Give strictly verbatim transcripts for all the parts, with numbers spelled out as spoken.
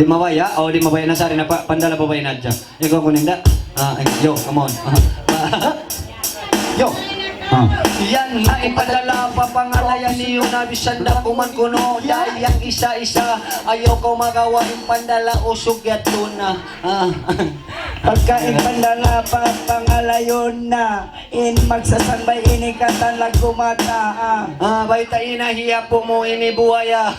Di' mabaya', o di' mabaya' na sari na pa, pandala babai na hadja. Ikaw kuninda. Ah, eh, yo, come on. Ah. Yo. Ah. Yan na in pandala pa pangalayan niyu na bisan da kuman kunu', dahil yan isa-isa, ayaw kaw magawa' in pandala usug yadtu na. Ah. Pagka in pandala pa pangalayan na, in magsasanbay ini katan laggu' mata, ah. Ah, baytai na hiyapu mu ini buwaya.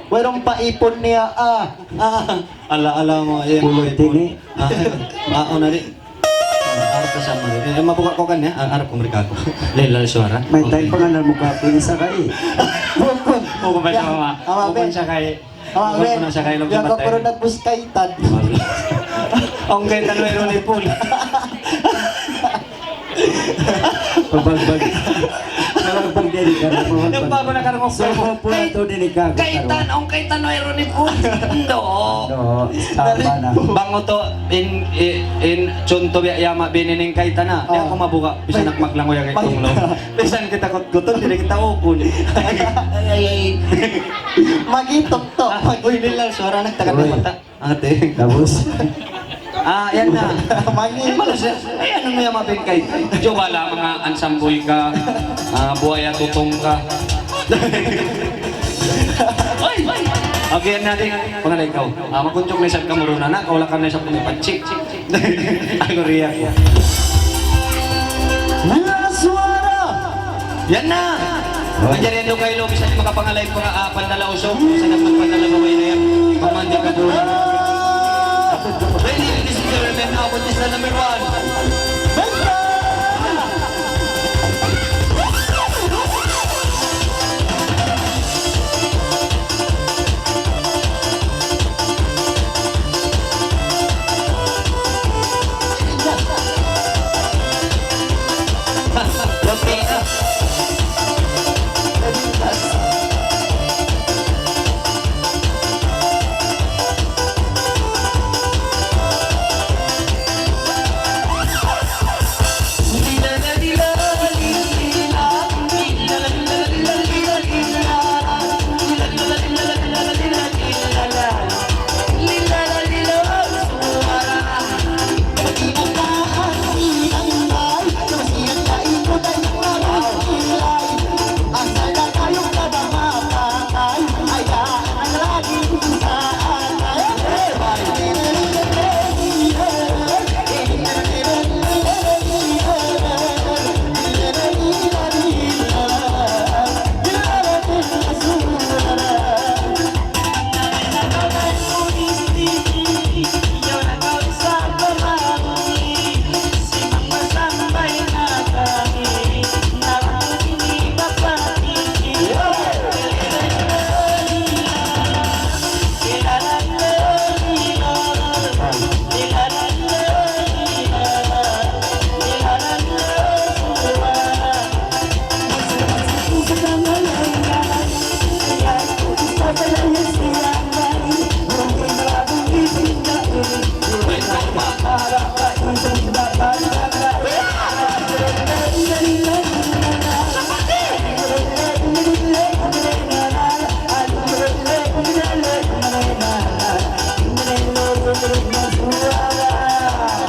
Wayruun pa ipun niya, ah. Ah, ala, ala mu, iya, Pulutin ipun. Ah, ah, una di'. Ah, harap ka sa' mari. Eh, mabuka' ku kan ya? Ah, harap ku mari kaku'. Lilal suwara. Mayta' in pangalan mu kaku', in sakay. Bukun. Bukun pa sa' mama. Awa, Bukun Ben. Sakay. Awa, Bukun Ben. Na sakay, lagi Biya' ka matay. Pero nagbus kaitan. Awn kaitan, wayruun ipun. Pabagbag. Pabagbag diri ka, pabagbag. Yung bago na karungok. So, po na to, diri ka, kaitan, awn kaitan, wayruun ipun. Ndo. Ndo, tama na. Bang utu', in, in, in, chunto biya' yama binining kaitan na. Di' aku mabuka', bisan aku maglangoy ang itong loob. Bisan kita kutkuton, diri kita ukun. Ay, ay, ay. Magitok to. Ah, uy, Lilal, suwara nagtagad ng mata. Ate. Tapos? Ah, yan na. Mangin. Di' malu siya. Ay, ano mo yan, mapingkay? Jowa lang, mga ansamboy ka, ah, buhaya tutong ka. Oy! Okay, yan natin. Pangalay ka. Ah, makunjok na isab kamuruna na. Kaulakan na isab kami patsik. Ako riya ko. Mga suwara! Yan na! Manjari yan daw kayo, bisan di' makapangalay pa, ah, pandala usug, bisan di' magpandala, okay na yan. Pamandi ka po. Ready, ladies and gentlemen, now, contestant number one.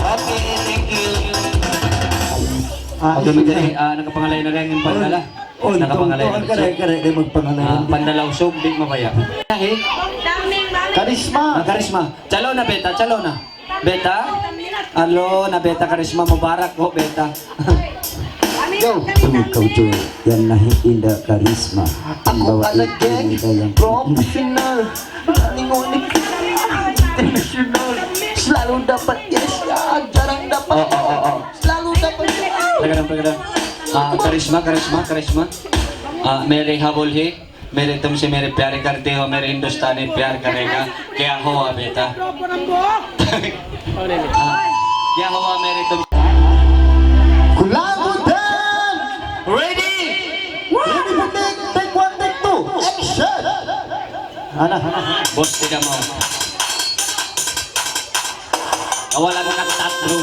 Okay, thank you. Ah, okay, sige. Manjari, ah, nakapangalay na rin yung pandala. Oh, nakapangalay na rin. Kare, kare, di' magpangalay. Ah, pandala usug, di' mabaya'. Kahe? Karisma. Ah, Karisma. Chalo na, beta, chalo na. Beta? Alo na, beta, Karisma, Mubarak, ho, beta. Yo. Tumikaw, Joy. Yan na hi Inda Karisma. Ako talaga, professional. Lingon ni international. Selalu dapat yes, ya, jarang dapat no. Oo, oo, oo. Selalu dapat yes. Tagadang, tagadang. Ah, Karisma, Karisma, Karisma. Ah, mere habol hi. میرے تم سے میرے پیار کرتے ہو، میرے ہندوستانی پیار کرے گا، کیا ہوا بیٹا؟ ہاں، کیا ہوا میرے تم؟ Kulagutan! Ready? Ready for take, take one, take two. Action! Ana. Boss, tidak mau. Kawala ka nagtatlo.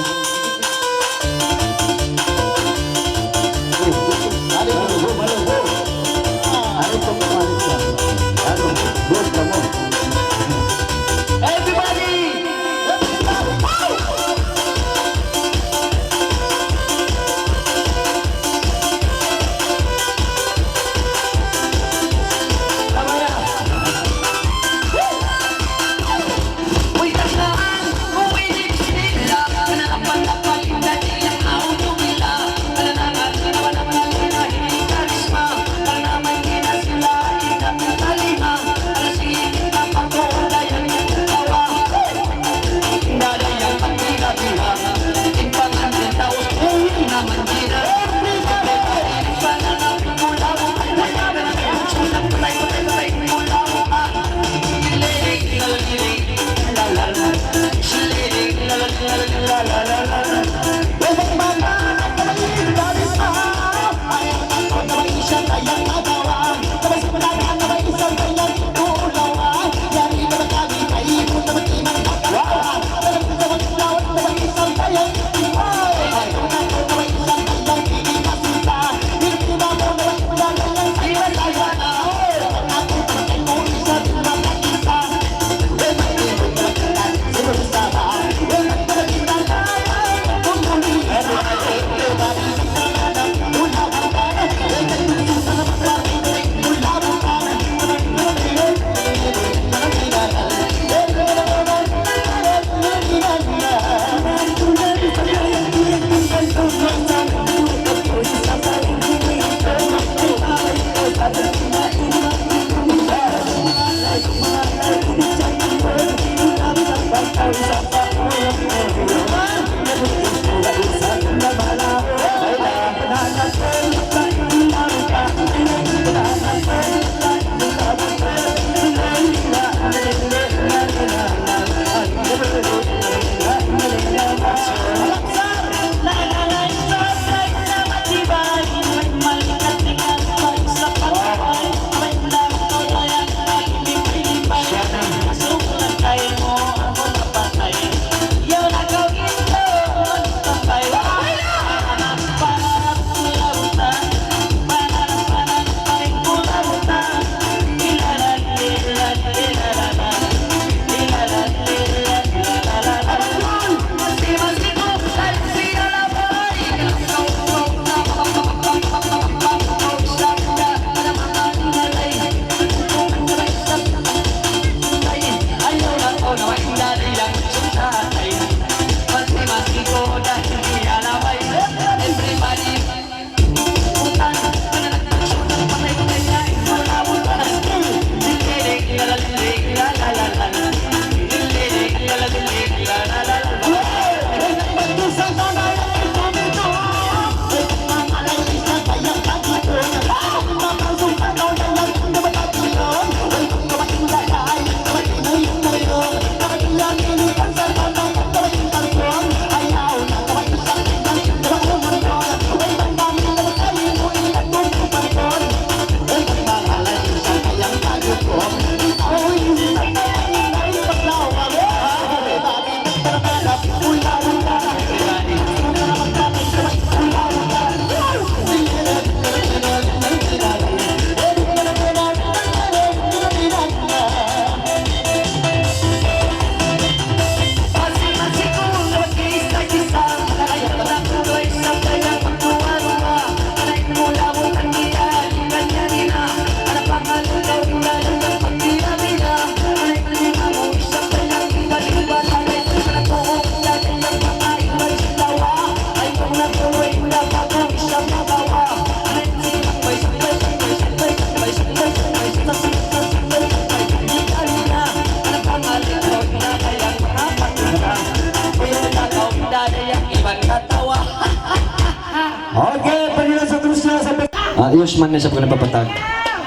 Usman na isab ku nagpapatag.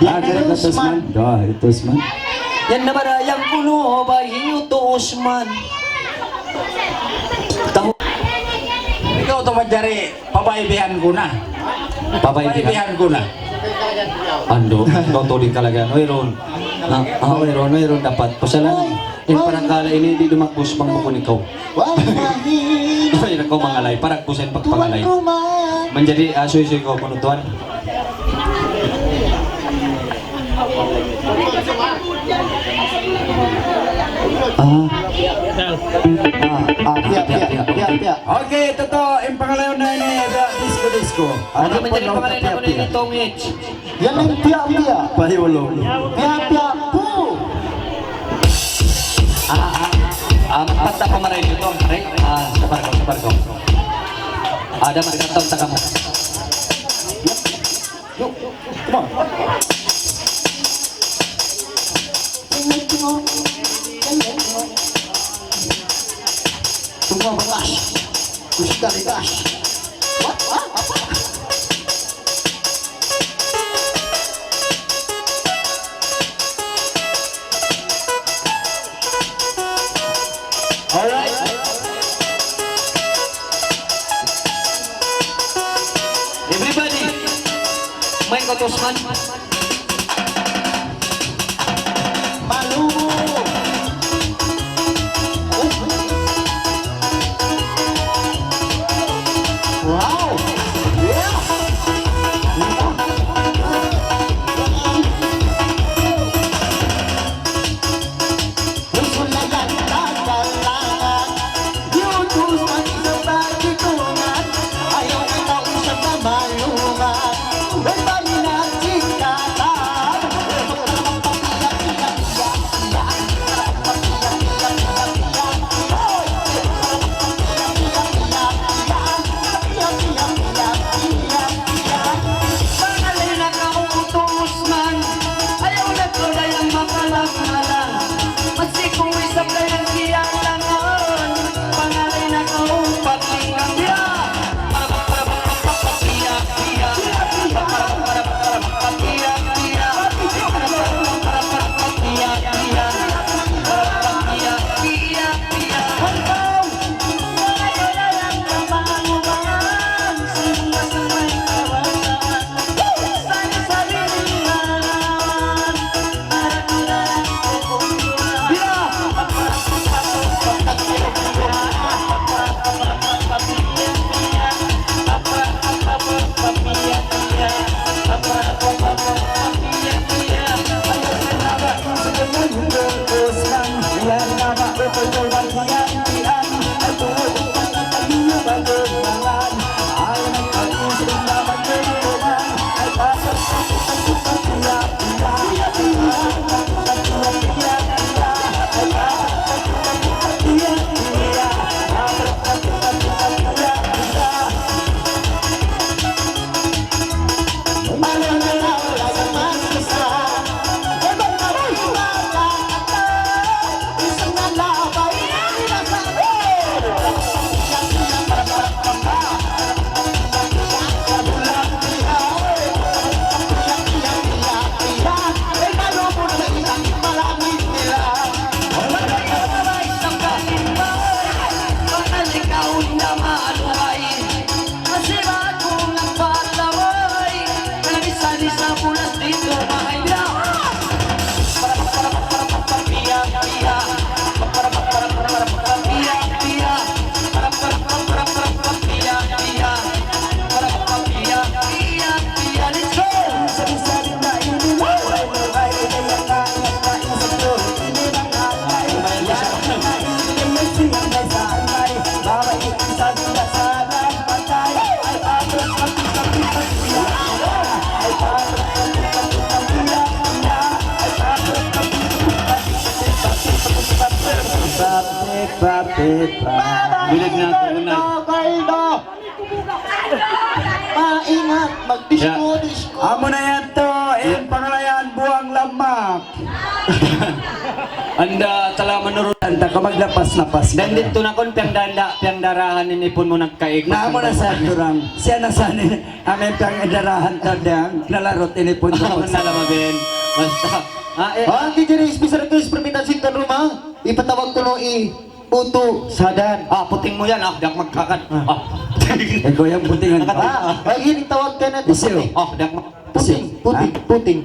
Ah, kaya na Usman. Usman. Ah, itu Usman. Yan na ba, yan kunu', bahi' itu Usman. Tahu. Ikaw tu manjari pabaibihan ku na. Pabaibihan? Pabaibihan ku na. Andu', ikaw tu di' talaga. Wayruun. Ah, ah, wayruun, wayruun dapat. Pasalan. In parangkala ini di' dumagbus bang bukun ikaw. Wallahi. Ay, nako, mangalay. Paragbusan pagpangalay. Tuan rumah. Manjari, ah, suysuy kaw kunu', tuan. Ah. Ah, ah, tiya', tiya', tiya', tiya', tiya'. Okay, tutu', in pangalayon na ini, da, disco, disco. Ano manjari pangalay na tiya', ini, tiya'? Tongich. Yan in tiya'-tiya'. Payulong. Tiya'-tiya' pu. Ah, ah, ah, ampat na pamaray dito, pare. Ah, sabar kaw, sabar kaw. Ada magkataon sa kamo. Yo, come on. Tumba batas. Gusto dari das. What? What? Apa? Alright. Everybody, main kotos man. Malumo. Wow. Yeah. Pangalay na kaw, Utu Usman. Ayaw na kaw dayang makalang-alang. Masi ku isab dayang kiyalangan. Pangalay na kaw, paglingang biya'. Bilag na aku, benar. Maingat, mag-disco, ya. Disco. Amu na yan to, in pangalayan, buang lamak. Anda telah menurunkan Taka maglapas-lapas. Dan dito na kun piyangdanda, piyangdarahan in ipun mu nagkaig. Na mo na sa turang. Siya na sa ni, amin piyangdarahan ta diyang, nalarot in ipun ko. Nalama, Ben. Basta. Ah, eh. Ah, kay diri, special request, permintaan sin tuan rumah. Ipatawag ku no i Utu Sadan. Ah, puting mu yan, ah, dak magkakad. Ah. Ah. Eh, ko yung putingan. Nakatawag. Ah, ay, ini tawag ka na. Isi, oh. Ah, dak mag- Puting, puting, puting.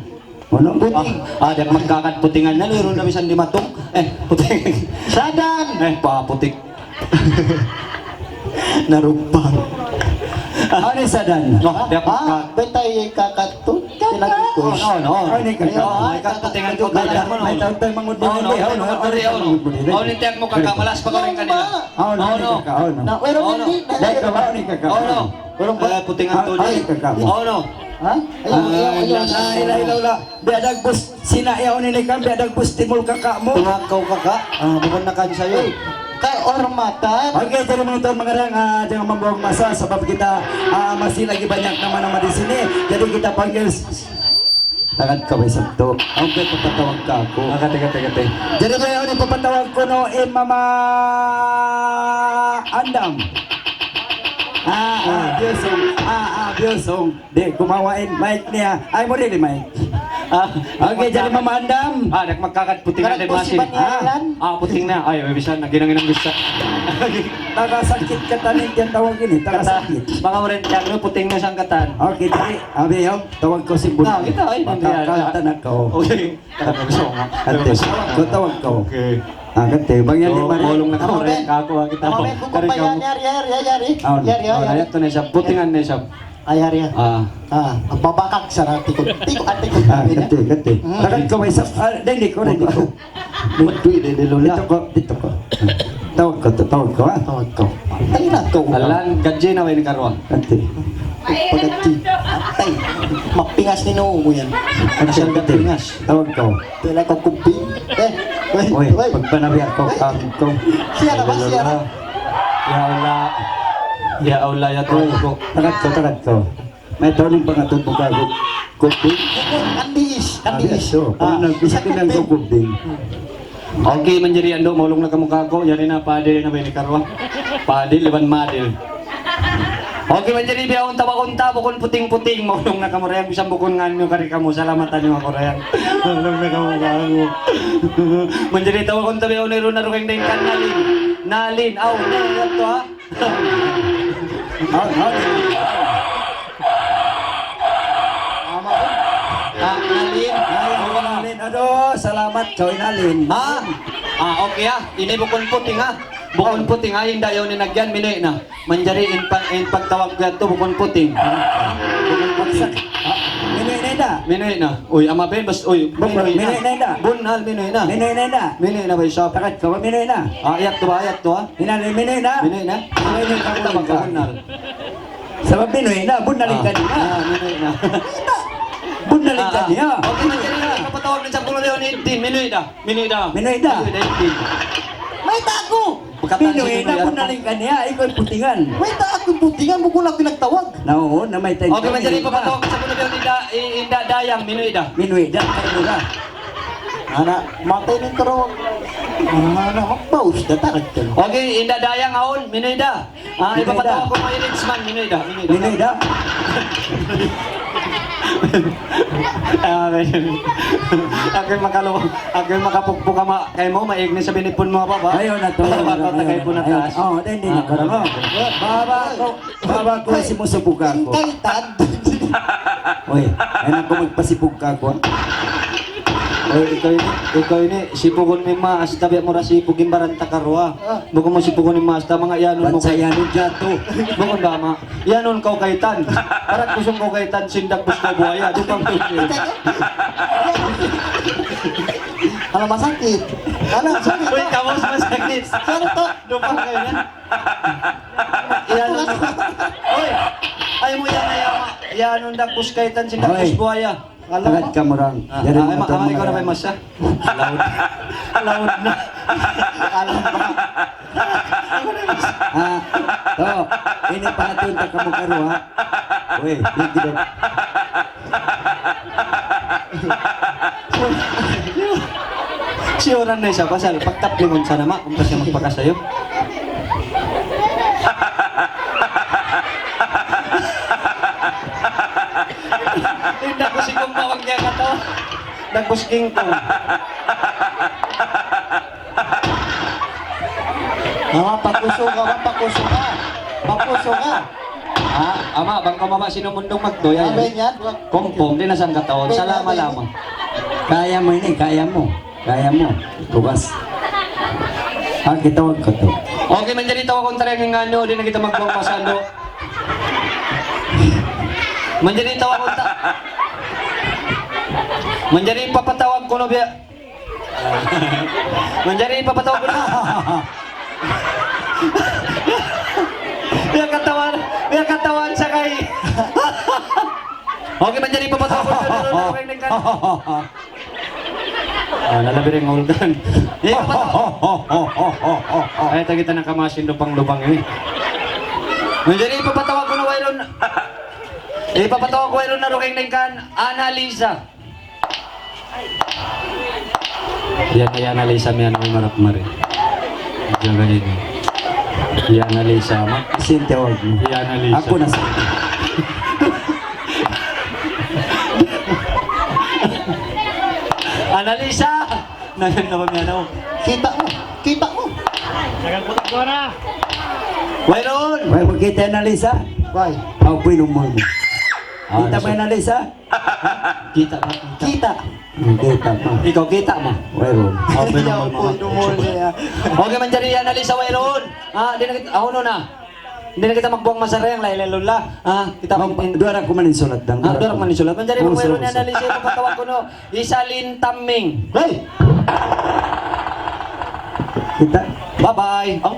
Ano? Puting. Ah, ah, dak magkakad putingan na, meron na bisan di matung. Eh, puting. Sadan! Eh, pa, putik. Narupang. Ano yung sadan? Oh, dak magka- Ah, betay kakatu. Kakatu. Oh, no, no. Ano yung kakatu? Ay, oh, ay, kaputingan ko, may tawag tayo mangudli. Oh, no, no, no, no, no. Oh, no, tiyak mo, kakamalas pa ko rin kanila. Oh, no, oh, no. Kakatu. Oh, no. Na, pero hindi. Dahil ka ba, ano yung kakatu? Oh, no. Walang ba? Eh, puting ang tuli. Ay, kaka mo. Oh, no. Ha? Ay, ah, ay, ay, ay, ay, ay, ay, ay, ay. Biya' dagbus, sina yaun ini kan, biya' dagbus timul kaka mu. Tungakaw kaka. Ah, bukun na kan sayo. Kay ormatan. Okay, jadi manga tuwan, manga rang, ah, jangan membuang masa sabab kita, ah, masih lagi banyak nama-nama di sini. Jadi kita panggil s-, s-, tagad ka ba isab tu? Okay, papatawag ka aku. Ah, kati, kati, kati. Jadi, ba yaun ini papatawag ku no, eh, Mama Andam. Ah, ah, Biosong. Ah, ah, Biosong. Di', kumawa' in mic niya. Ay, mu dili mic. Ah, okay, jadi Mama Andam. Ah, dak magkakad puting na. Karat din po si masin. Banyalan. Ah, puting na. Ay, may bisa, naginang-inang bisa. Taga sakit katan in tiyatawag ini, taga sakit. Baka mo rin, tiyan mo, puting na siyang katan. Okay, jadi, abi, yung tawag ko si Bun. Ah, kita, ay, nandiyan. Makakatan ako. Okay. Kata ko, so, nga. Ante, ko tawag ko. Okay. Ah, kante, bang yan, so, di ba? Maulung na kamo, Reng. Ako, ah, kita. Kari kamo. Yari, yari, yari, yari. Aun. Yari, yari, aun, yari. Ito na isab. Putingan na isab. Ay, yari, yari. Ah. Ah, ang babakag sa tikod. Tikod, ah, tikod. Ah, kante, kante. Hmm. Takat ko, may isab. Ah, dahil di ko, dahil di ko. Matuwi, dahil di lola. Dito ko, dito ko. Tawag ko, tawag ko, ha? Tawag ko. Tayo na, tawag ko. Alan, gadji na, way ni Karwa. Ante. Pagkati. Atay. Mapingas ni noo mu yan. Asal ka pingas. Tawag ko. Pila ko kubi. Eh, wait, wait. Pagpanabi ako, kami ko. Siya na ba? Siya na. Ya Allah. Ya Allah, ya Tuhan ko. Takat ko, takat ko. May tawag pangatud mu kagu. Kubi. Kandiis, kandiis. Ah, so, ah, pag nagbisakin ang kubi. Okay, manjari andu', maulung na kamu kaku', yari na, padil na ba ini karwa? Padil, iban madil. Okay, manjari biya' unta ba unta, bukun puting-puting, maulung na kamu, rayang bisan bukun ngan nyo kari kamu, salamatan nyo aku, rayang. Maulung na kamu kaku'. Manjari tawag unta biya' unta, irun na rukeng dengkan, nalin. Nalin, aw, nalin, ato, ha? Hawd, hawd. Ama ko. Ah, Nalin. Ay, Nalin. Aduh, salamat kaw, Nalin. Ha? Ah, okay, ah. Ini bukun puting, ha? Bukun puting, ha? Inda' yaun in nagyan, minuwi' na. Manjari in pa-, in pagtawag ku yadtu, bukun puting. Bukun puting. Ah, minuwi' na, inda'. Minuwi' na. Uy, ama ben, bas, uy, minuwi' na. Minuwi' na, inda'. Bunnal, minuwi' na. Minuwi' na, inda'. Minuwi' na ba, isab? Takat kaw, minuwi' na. Ah, yadtu ba, yadtu, ha? Hinali, minuwi' na. Minuwi' na? Minuwi' na. Kita ba kaw, bunnal? Sabab minuwi' na, bunnal in kaniya. Ah, minuwi' na. Bunnal in kaniya. Ah, ah. Okay, manjari na. Papatawag na sa pulo leon, Edin, minuwi' da. Minuwi' da. Minuwi' da. Minuwi' da, Edin. Mayta' aku. Minuwi' na, bunnal in kaniya. Ikaw in putingan. Mayta' aku in putingan, bukun aku in nagtawag. Na, oo, na mayta' in putingan. Okay, manjari papatawag na sa pulo leon, Inda', Inda' Dayang, minuwi' da. Minuwi' da, kaniya. Ana', matay na in taro. Ana', magpaus da, takat ka. Okay, Inda' Dayang, awn, minuwi' da. Ah, minuwi' da. Ipapatawa ku, may Richman, minuwi' da, minuwi' da. Minuwi' da. Ah, okay. Aku in makalu-, aku in makapukpuk ama, kay mu, maig na sa binipun mu, apa ba? Ayaw na to. Baka ayaw, tagay ayaw, po na ayaw. Taas. Oh, hindi na, ah, karang, oh. Baba ko. Baba ko, simusubog aku. Kaitan. Uy, ayaw na aku magpasibog kaku', ha? Uy, ikaw ini, ikaw ini, sipugun mi ma, asta biya' mu ra sipug in baran ta karwa. Ah. Bukun mu sipugun in ma, asta manga iyanun mu. Bansa iyanun jato. Bukun ba, ma? Iyanun kaw kaitan. Parat kusung kaw kaitan, sindak bus kaw buaya. Dupang kusung. Alam, masakit. Alam, sakit. Uy, kamus masakit. Saan to? Dupang kayo na. Iyanun. Uy! Ay mu yan, ay ama. Iyanun dagbus kaitan, sin dagbus buaya. Tagad kamu rang. Ah, yari ah, mga ama, ama, ikaw na ba, masa? Laud. Laud na. Alam ba? Ah, to. Ini pahatun ta kamu karu, ha? Uy, hindi daw. Siyuran na isab pasal pagtaplingun sa nama, kung pa siya magpakasayu. Inda ku si kumbawang niya ka to. Nagpusking to. Ah, pakusuga, ah, pakusuga. Pakusuga. Ah, ama, bang kaw mabaya' sinumundung magtuy, ay. Amin yan. Kumpong, di' na sangkataun. Amin, amin. Salama-lama. Kaya mu ini, kaya mu. Kaya mu. Bukas. Ah, kita wag ko to. Okay, manjari tawag kontra yung ano, di' na kita magbuwang masandu'. Manjari tawag kontra. Manjari papatawag ku na biya'. Manjari papatawag ku na. Biya' katawan, biya' katawan sa kay. Okay, manjari papatawag ku na. Ah, nalabi rin ngulgan. Ay, ta kita na kamasin lubang-lubang ini. Manjari papatawag ku na wayruun. Ipapatawag ku wayruun na ruking ningkan, Ana Lisa. Yan, yan, Ana Lisa, may ano, may marap mari. Diyan ka din. Yan, Ana Lisa, ma. Sino tawag mo? Yan, Ana Lisa. Ako na sa... Ana Lisa! Nayan na ba may ano? Kita mo! Kita mo! Wayruun! Way, magkita na, Lisa. Way. Aw, puwi' number mo. Ah, Kita mo Lisa. Na, Lisa? Kita ba? Kita. Kita. Hmm, kita mo. Ikaw, kita mo? Wayruun. Aw, puwi' number mo. Yaw, puwi' number niya. Okay, manjari yan, Lisa, wayruun. Ah, di' na kita, ah, ano na? Di' na kita magbuwang masarayang, lailay lula. Ah, kita... Mag-, duwa ra ku man in sulat, dang. Ah, duwa ra ku man in sulat. Manjari, oh, wayruun sorry, yan, sorry. Lisa, ipapatawag ku na. Isalin Taming. Hey! Kita. Bye-bye. Oh.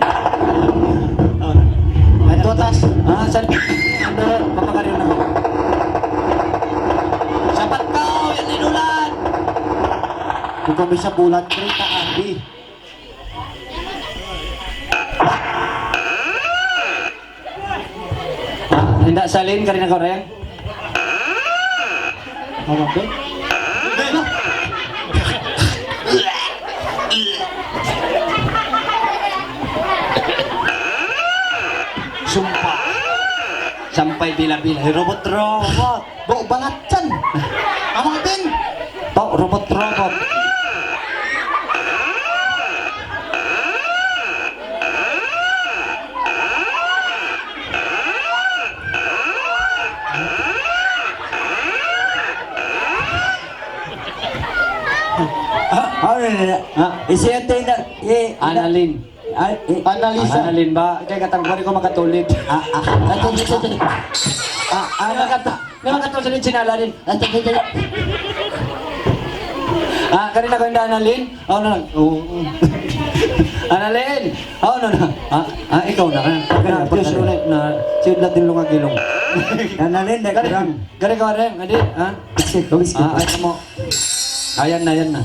Oh. Tutas. Ah, sal-, ano, papakarin na. Sapat ka, yan inulan. Kung kami sa bulan, trita, abi. Ah, inda' salin, kari na kaw, Reng. Apa tu? Sumpah. Sampay bila-bila. Robot-robot. Bau bangat, Chan. Amu' din. Tau robot-robot. Ah, ah, ah, ah. Isi yan tayo na, eh, Analin. Ay, eh. Analisa. Analin ba? Kaya katang pwede ko makatulid. Ah, ah. Ay, tulid, tulid. Ah, ah, nakata-, nakatulid sila, Analin. Ah, tulid, tulid. Ah, kanina ko yung Analin. Oh, na lang. Oo, oo. Analin! Oh, no, no. Ah, ah, ikaw na. Ah, na, Diyos, na, na, na, siyudlat din lungag ilong. Analin, na, gari, kurang. Gari ka rin, adi, ha? Biskit, oh, biskit. Ah, ay, mo. Ayan na, ayan na.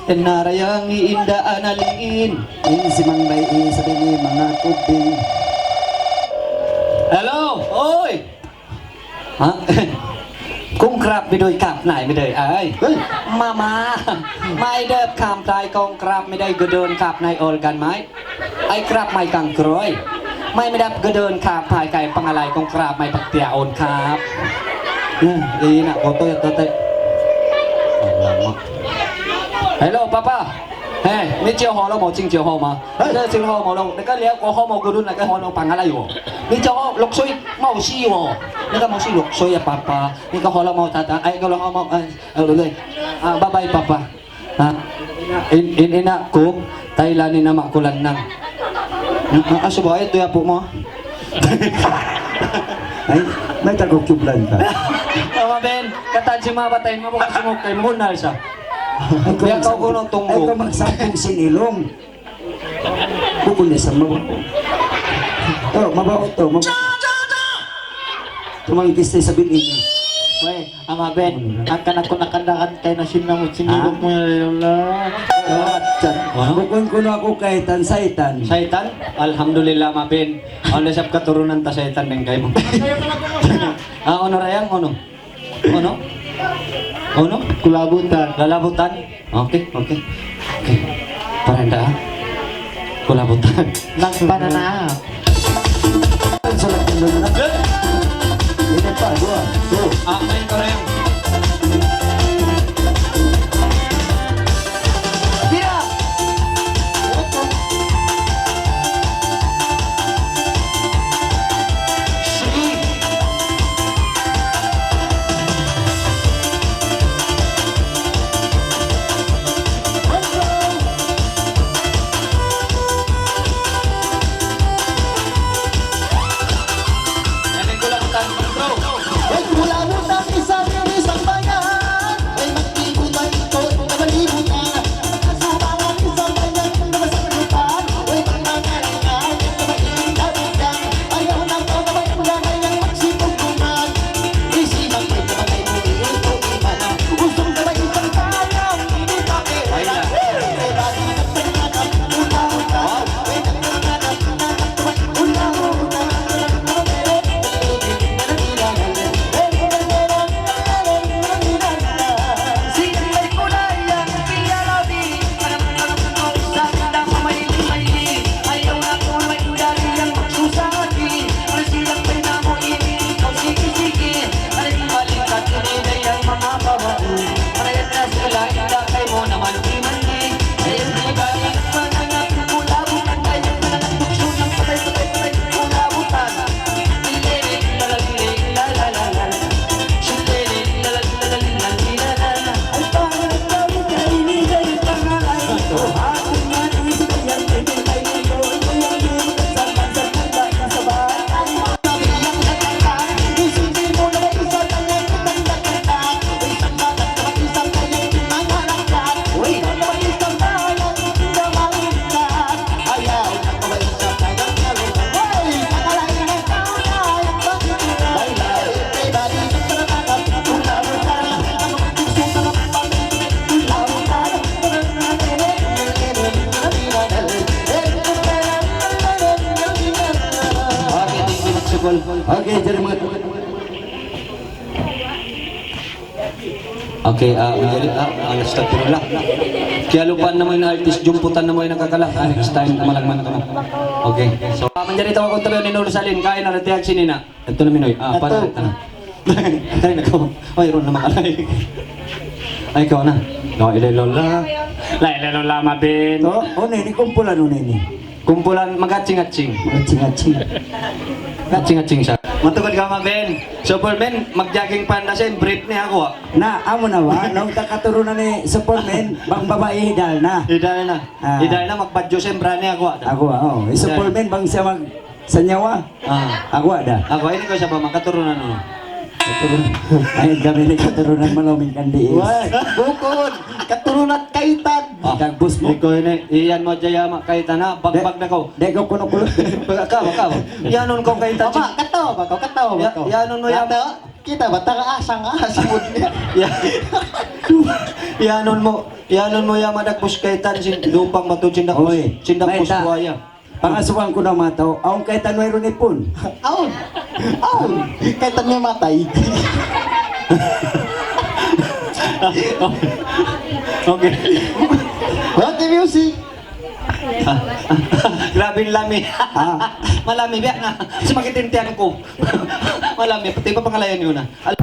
Inarayang iinda analin. In si Mang Bay, in sabi ni mga kubing. Hello! Oy! Ha? Kung krap midoy kap nai midoy ay. Hey! Mama! May dep kam tay kung krap midoy gudun kap nai organ may. Ay krap may kang kroy. May midap gudun kap hay kay pangalay kung krap may pagtiyaon kap. Nah, ina, koto ya, tatay. Alamak. Hello, Papa. Hey, ni chiyo ho lo mo, ching chiyo ho ma. Hey. Ni chiyo ho mo lo, ni ka liya ko ho mo gudun, ni ka ho lo pangalay wo. Ni chiyo ho, luksoy, mausi wo. Ni ka mausi luksoy ya, Papa. Ni ka ho lo mo, tata. Ay, ko lo mo, ay, ay, ay, ay. Ah, bye-bye, Papa. Ha? In, in, ina' ku, Thailand in ama' ku lannang. Ah, ah, subay, ito yapu mo. Ay, may tago-Cublan ka. Ama Ben, katan si mama tayo, mabukas mo kay Mona Lisa. Ay, kung... Biya' ka magsampung, kuno tunggu. Ay, kung magsampung sin ilong. Bukun niya sa mawa. To, mabaw to, mabaw. Tumangkis tayo sa bin ini. Weh, Ama Ben, ang kanak ko nakandakan kay na sinamot, sinibok mo yan, ya Allah. Tawat, chan. Ano? Bukun kuno aku kaitan, saitan. Saitan? Alhamdulillah, Ama Ben. Ano sab katurunan ta saitan din kayo. Ah, ano, Rayang? Ano? Ano? Ano? Kulabutan. Lalabutan? Okay, okay. Paranda. Kulabutan. Nagpananap. Sulat dulu na. Ini pa, duwa. Two. Ah, main ko na yan. Tira! Sige. Okay, thank you, Magsukol. Okay, jadi mga Okay, ah, manjari, ah, ah, astagfirullah. Kiyalupahan namu' in artist, jumputan namu' in nakakala. Ah, next time, kumalagman kamu. Okay. So, ah, manjari tau aku tabi ni Nur Salim, kain na rati aksi nina. Ito na, Minoy. Ah, para ito na. Tayo na ko. Ay, ron na makalay. Ay, ikaw na. No, ilay lola. La, ilay lola, mabin. Oh, oh, ini kumpulan, oh, ini. Kumpulan mag-atsing-atsing. Mag-atsing-atsing. Atsing-atsing sa. Matukad ka, ma Ben. Superman, mag-jogging panda siya, in brief niya ako, ah. Na, amu na ba? Nung katurunan ni Superman, bang babai hidal na. Hidal na. Ah. Hidal na, magbadyo siya, in bra niya ako, ah. Ako, ah, oh. Hidal. Superman, bang siya mag-, sanyawa? Ah. Ako, ah, da. Ako, ini ko siya ba, makaturunan mo. Katurunan. Ay, kami ni katurunan, malawming kandi is. Wah, bukun. Katurunan kaitan. Ah, dagbus mu. Ikaw ini, iyan mu jaya ma kaitan na, bagbag na ko. Di' ko kuno kulo. Baka ka, baka. Iyanun ko kaitan. Ama, katawa ba ko? Katawa ba ko? Iyanun mu yan. Katawa? Kita ba? Taga asang, ah, simud niya. Ya. Iyanun mu, iyanun mu yan, madagbus kaitan, sin, lupang matu, sindagbus, oy, sindagbus buhaya. Pangasubuhan ku na mataud, awn kaitan wayruun ipun. Awn. Awn. Kaitan niya matay. Okay. Okay, music. Grabe lami. Ah. Malami, biya' na. Sumakit in tiyan ku. Malami, pati pa pangalayan yun, ah. Al-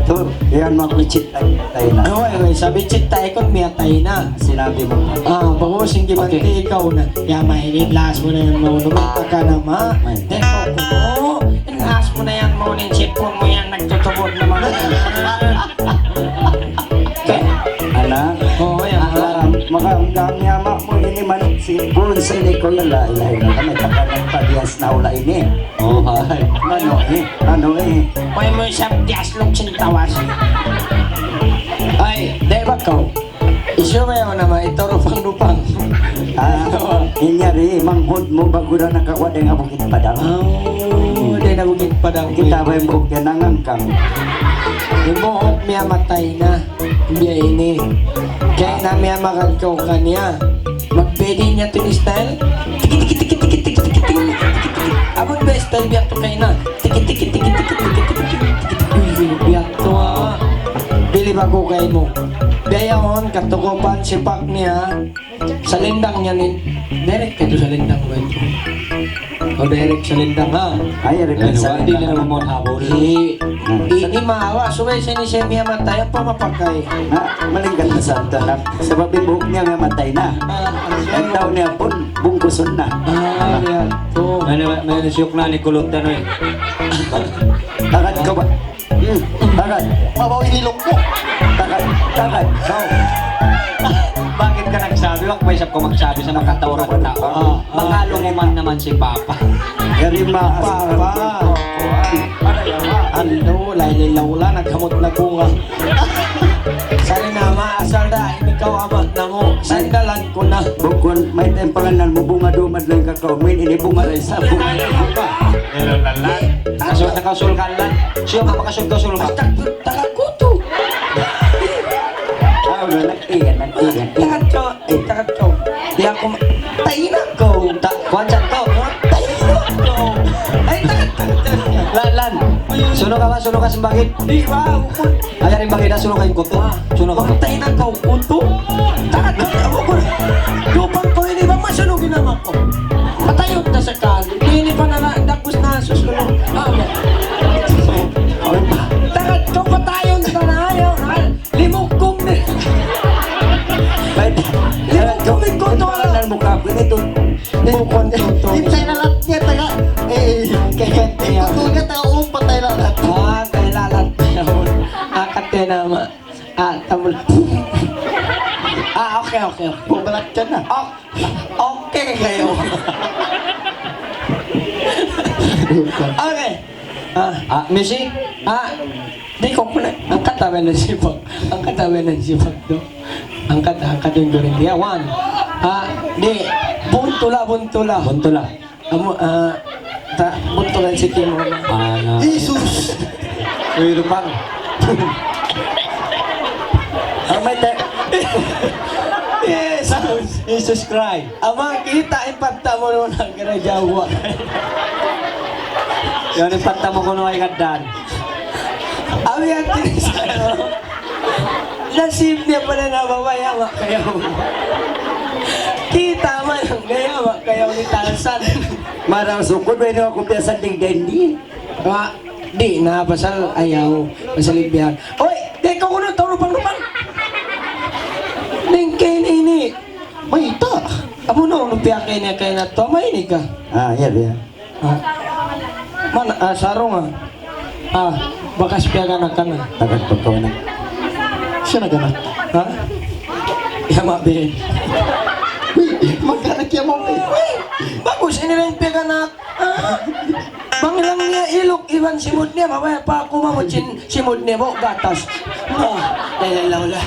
Tu, yan, mabuchit tayo, tayo na. Away, away, sabi chit tayo kung miyatay na. Sinabi mo. Ah, bago sing gibanti ikaw na. Ya, mainit, laas mu na yan, maunum, taka na ma. Mainit. Then, kung, kung, laas mu na yan, maunum, sipon mu yan, nagtutubod na mga. Anak? Oo, yan, anak. Maka, maka, ang kami ama mo, ini man, si Bun, si Nico, yan, la, la, la, kami, taka ng pagiyas na ula ini. Oh, hi. Ano eh? Ano eh? Pwede mo isang gas log sin tawas. Ay, di ba ko? Isu ba yun naman? Ito rupang-rupang. Ah, inyari, manghud mu bago na nakakuha din nga Bukit Padang. Oh, di na Bukit Padang. Kita ba yung buhok yan? Nangangkang. Yung buhok niya matay na. Biya ini. Kaya na miyamagad kaw kaniya. Magbedi niya tu in style. Tiki, tiki, tiki. Amun ba style biya' tu kayna. Tiki, tiki, tiki. Uy, biya' tu, ah. Pili ba ku kaymu? Biya' yaun, katukupan, sipak niya. Salindang niya ni. Direct ka tu salindang ba itu? O, direct salindang, ha? Ay, direct salindang. Di na naman habol. Di, di, di maawa. Subay siya ni siya miyamatayan pa mapakay. Ha? Malingkat na sa ito, anak. Sabab in buhuk niya nga matay na. Ah, ang tao niya pun, bungkusun na. Ah, yan. Oo. May na, may nasiyok na ni Kulot na, no, eh. Takad ka ba? Hmm, takad. Mabaw inilok mo. Takad, takad. Ikaw. Bakit ka nagsabi? Wag pa isab ko magsabi sa makatauran na tao. Ah, ah. Makalunguman naman si Papa. Yari ma. Papa. Ano, lain-lain na wala, naghamot na bunga. Sana na, maasal da, ikaw amat na mo. Sandalan ko na. Bukun, may tayong pangalan mo, bunga dumad lang ka, kaumin, ini bunga lang sa bunga. Hello, lalan. Kasul, nakasul ka, lalan. Siya ka, makasul ka, sul ka. Ay, tak-, takot ko to. Ah, wala, nagtiyan, nagtiyan. Takot ko, eh, takot ko. Di ako ma-, tayo na ko. Ta-, kuwan siya to, ha? Tayo na ko. Ay, takot, takot, takot. Lalan. Sunog ka ba? Sunog ka sa bagit? Di ba? Ayaw rin bagay na, sunog kayo kuto. Ah. Sunog kayo. Pagtay na ka, kuto. Takot, takot ako. Lupang ko, ini ba masunog in ama ko? Patayot na sa kali. Ini pa na na, dagos na, susunog. Ah, ba? Takot ka, patayon ka na, ayaw, ha? Limukong ni. Limukong ni kuto, ah. Ang mukha ko nito. Bukon kuto. Hintay na lahat niya, taga. Eh, kaya, kaya. Kuto niya, taga, um, patay na lahat. Ah, tayo lahat. Akat kayo naman. Ah, tabul. Ah, okay, okay, okay. Bubalat ka na. Oh, okay kayo. Okay. Ah, ah, Missy? Ah, di ko kuna. Ang katabi ng sipag. Ang katabi ng sipag to. Ang kat-, ang katabi ng sipag. One. Ah, di. Buntula, buntula. Buntula. Amu, ah, ta-, buntulan si Kim, ano? Ah, na. Jesus! Uy, lupang. Ah, may te-, Jesus! Jesus Christ. Ama, kita' in pagta' mu nun, nagkarajawa. Yan in pagta' mu kunu' ay kaddan. Awi ang tinis, ano? Nasib niya pala na babae, ama kayo. Kita' man ang gaya, ama kayo ni Tarzan. Marang sukod, wala ako piyasan ding dendi. Ma, di' na, pasal ayaw, pasal ibihan. Oy, di' ka kuno, tau lupang-lupang. Ning kain ini. Mayta'. Amu na, unu piya kain niya, kain na to, may ini ka. Ah, iya, iya. Ah. Man, ah, sarung, ah. Ah, bakas piyaganakan, ah. Tagad pagkawanan. Siya naganak. Ha? Yama bin. Uy, maganak yama bin. Uy, bagus ini rin piyaganak. Ah. Bang lang niya ilok, iban simud niya, mabaya pa aku mamut sin simud niya, bu, gatas. Ah, lala, lala.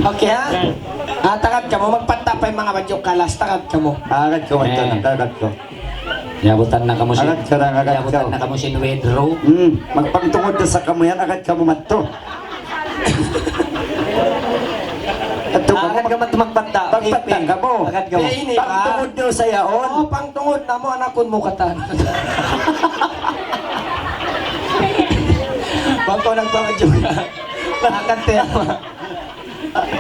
Okay, ha? Ah, takad kamu, magpatapay mga badyo kalas, takad kamu. Agad ko, ito, Eh. Agad ko. Yabutan na kamu sin, Agad ka na, agad ka. Yabutan na kamu sin Pedro. Hmm, magpangtungod na sa kamu yan, agad kamu madto. Ito, Ah, agad kamu magpata. Magpata kamu. Agad kamu. Kaya ini, ah. Pangtungod daw sa yaon. Oh, pangtungod na mo, anakon mo katan. Bangko nagpangadyo ka. Agad tema.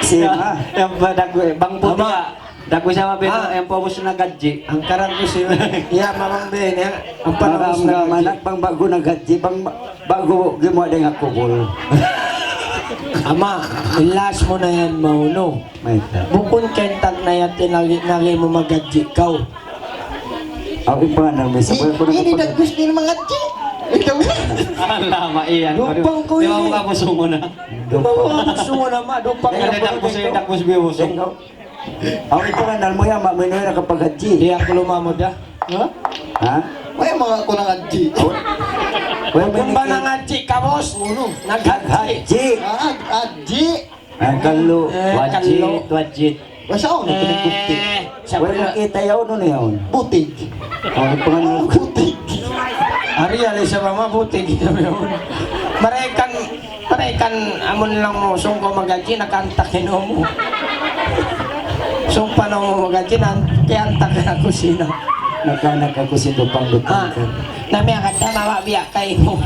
Sima. Yang pada gue, bang puti Ama. Ya. Daku sama pinu, ah, yang paubus na gadji. Ang karang ku si, ya, mamang ben, ya. Ang paubus na gadji. Manak bang ba'gu na gadji, bang ba-, ba'gu gimuwa' dayn ha kubul. Ama, ilas mu na yan, maunu. Mayta'. Bukun kentag na yan, tinagi-, nagi mu magadji kaw. Aw, ipanan mi sa. Ini, ini dagbus ni mangadji. Ikaw. Alama, iyan. Dupang ku ini. Di ba, mga pusungo na? Dupang. Mga pusungo na, ma. Dupang na. Dagbus, dagbus, biyo, pusungo. Aw, ipanan mu yan, ma, may nuwi na kapag hadji. Di aku lumamod, ah. Ha? Ha? Way mga ako ng hadji. Aw. Way mga kumba ng hadji, kabos. Uno. Nag-hadji. Hadji. Ah, hadji. Ah, kalu, eh, wajit, kalu. Wajit. Basta ako, nagpinagkukti. Eh, sabi na. Wala kita yaun, ano yaun? Butig. Oh, pangalan. Butig. Ari, ari sa mama, butig. Sabi yaun. Marekan, marekan, amun lang mu, sungko magadji, nakantak in umu. Sungpa na mu magadji, nan-, kiyantak na kusina. Nakanak aku sin lupang-lupang. Ah, ka. Nami akan ka, mawa biya' kaymu.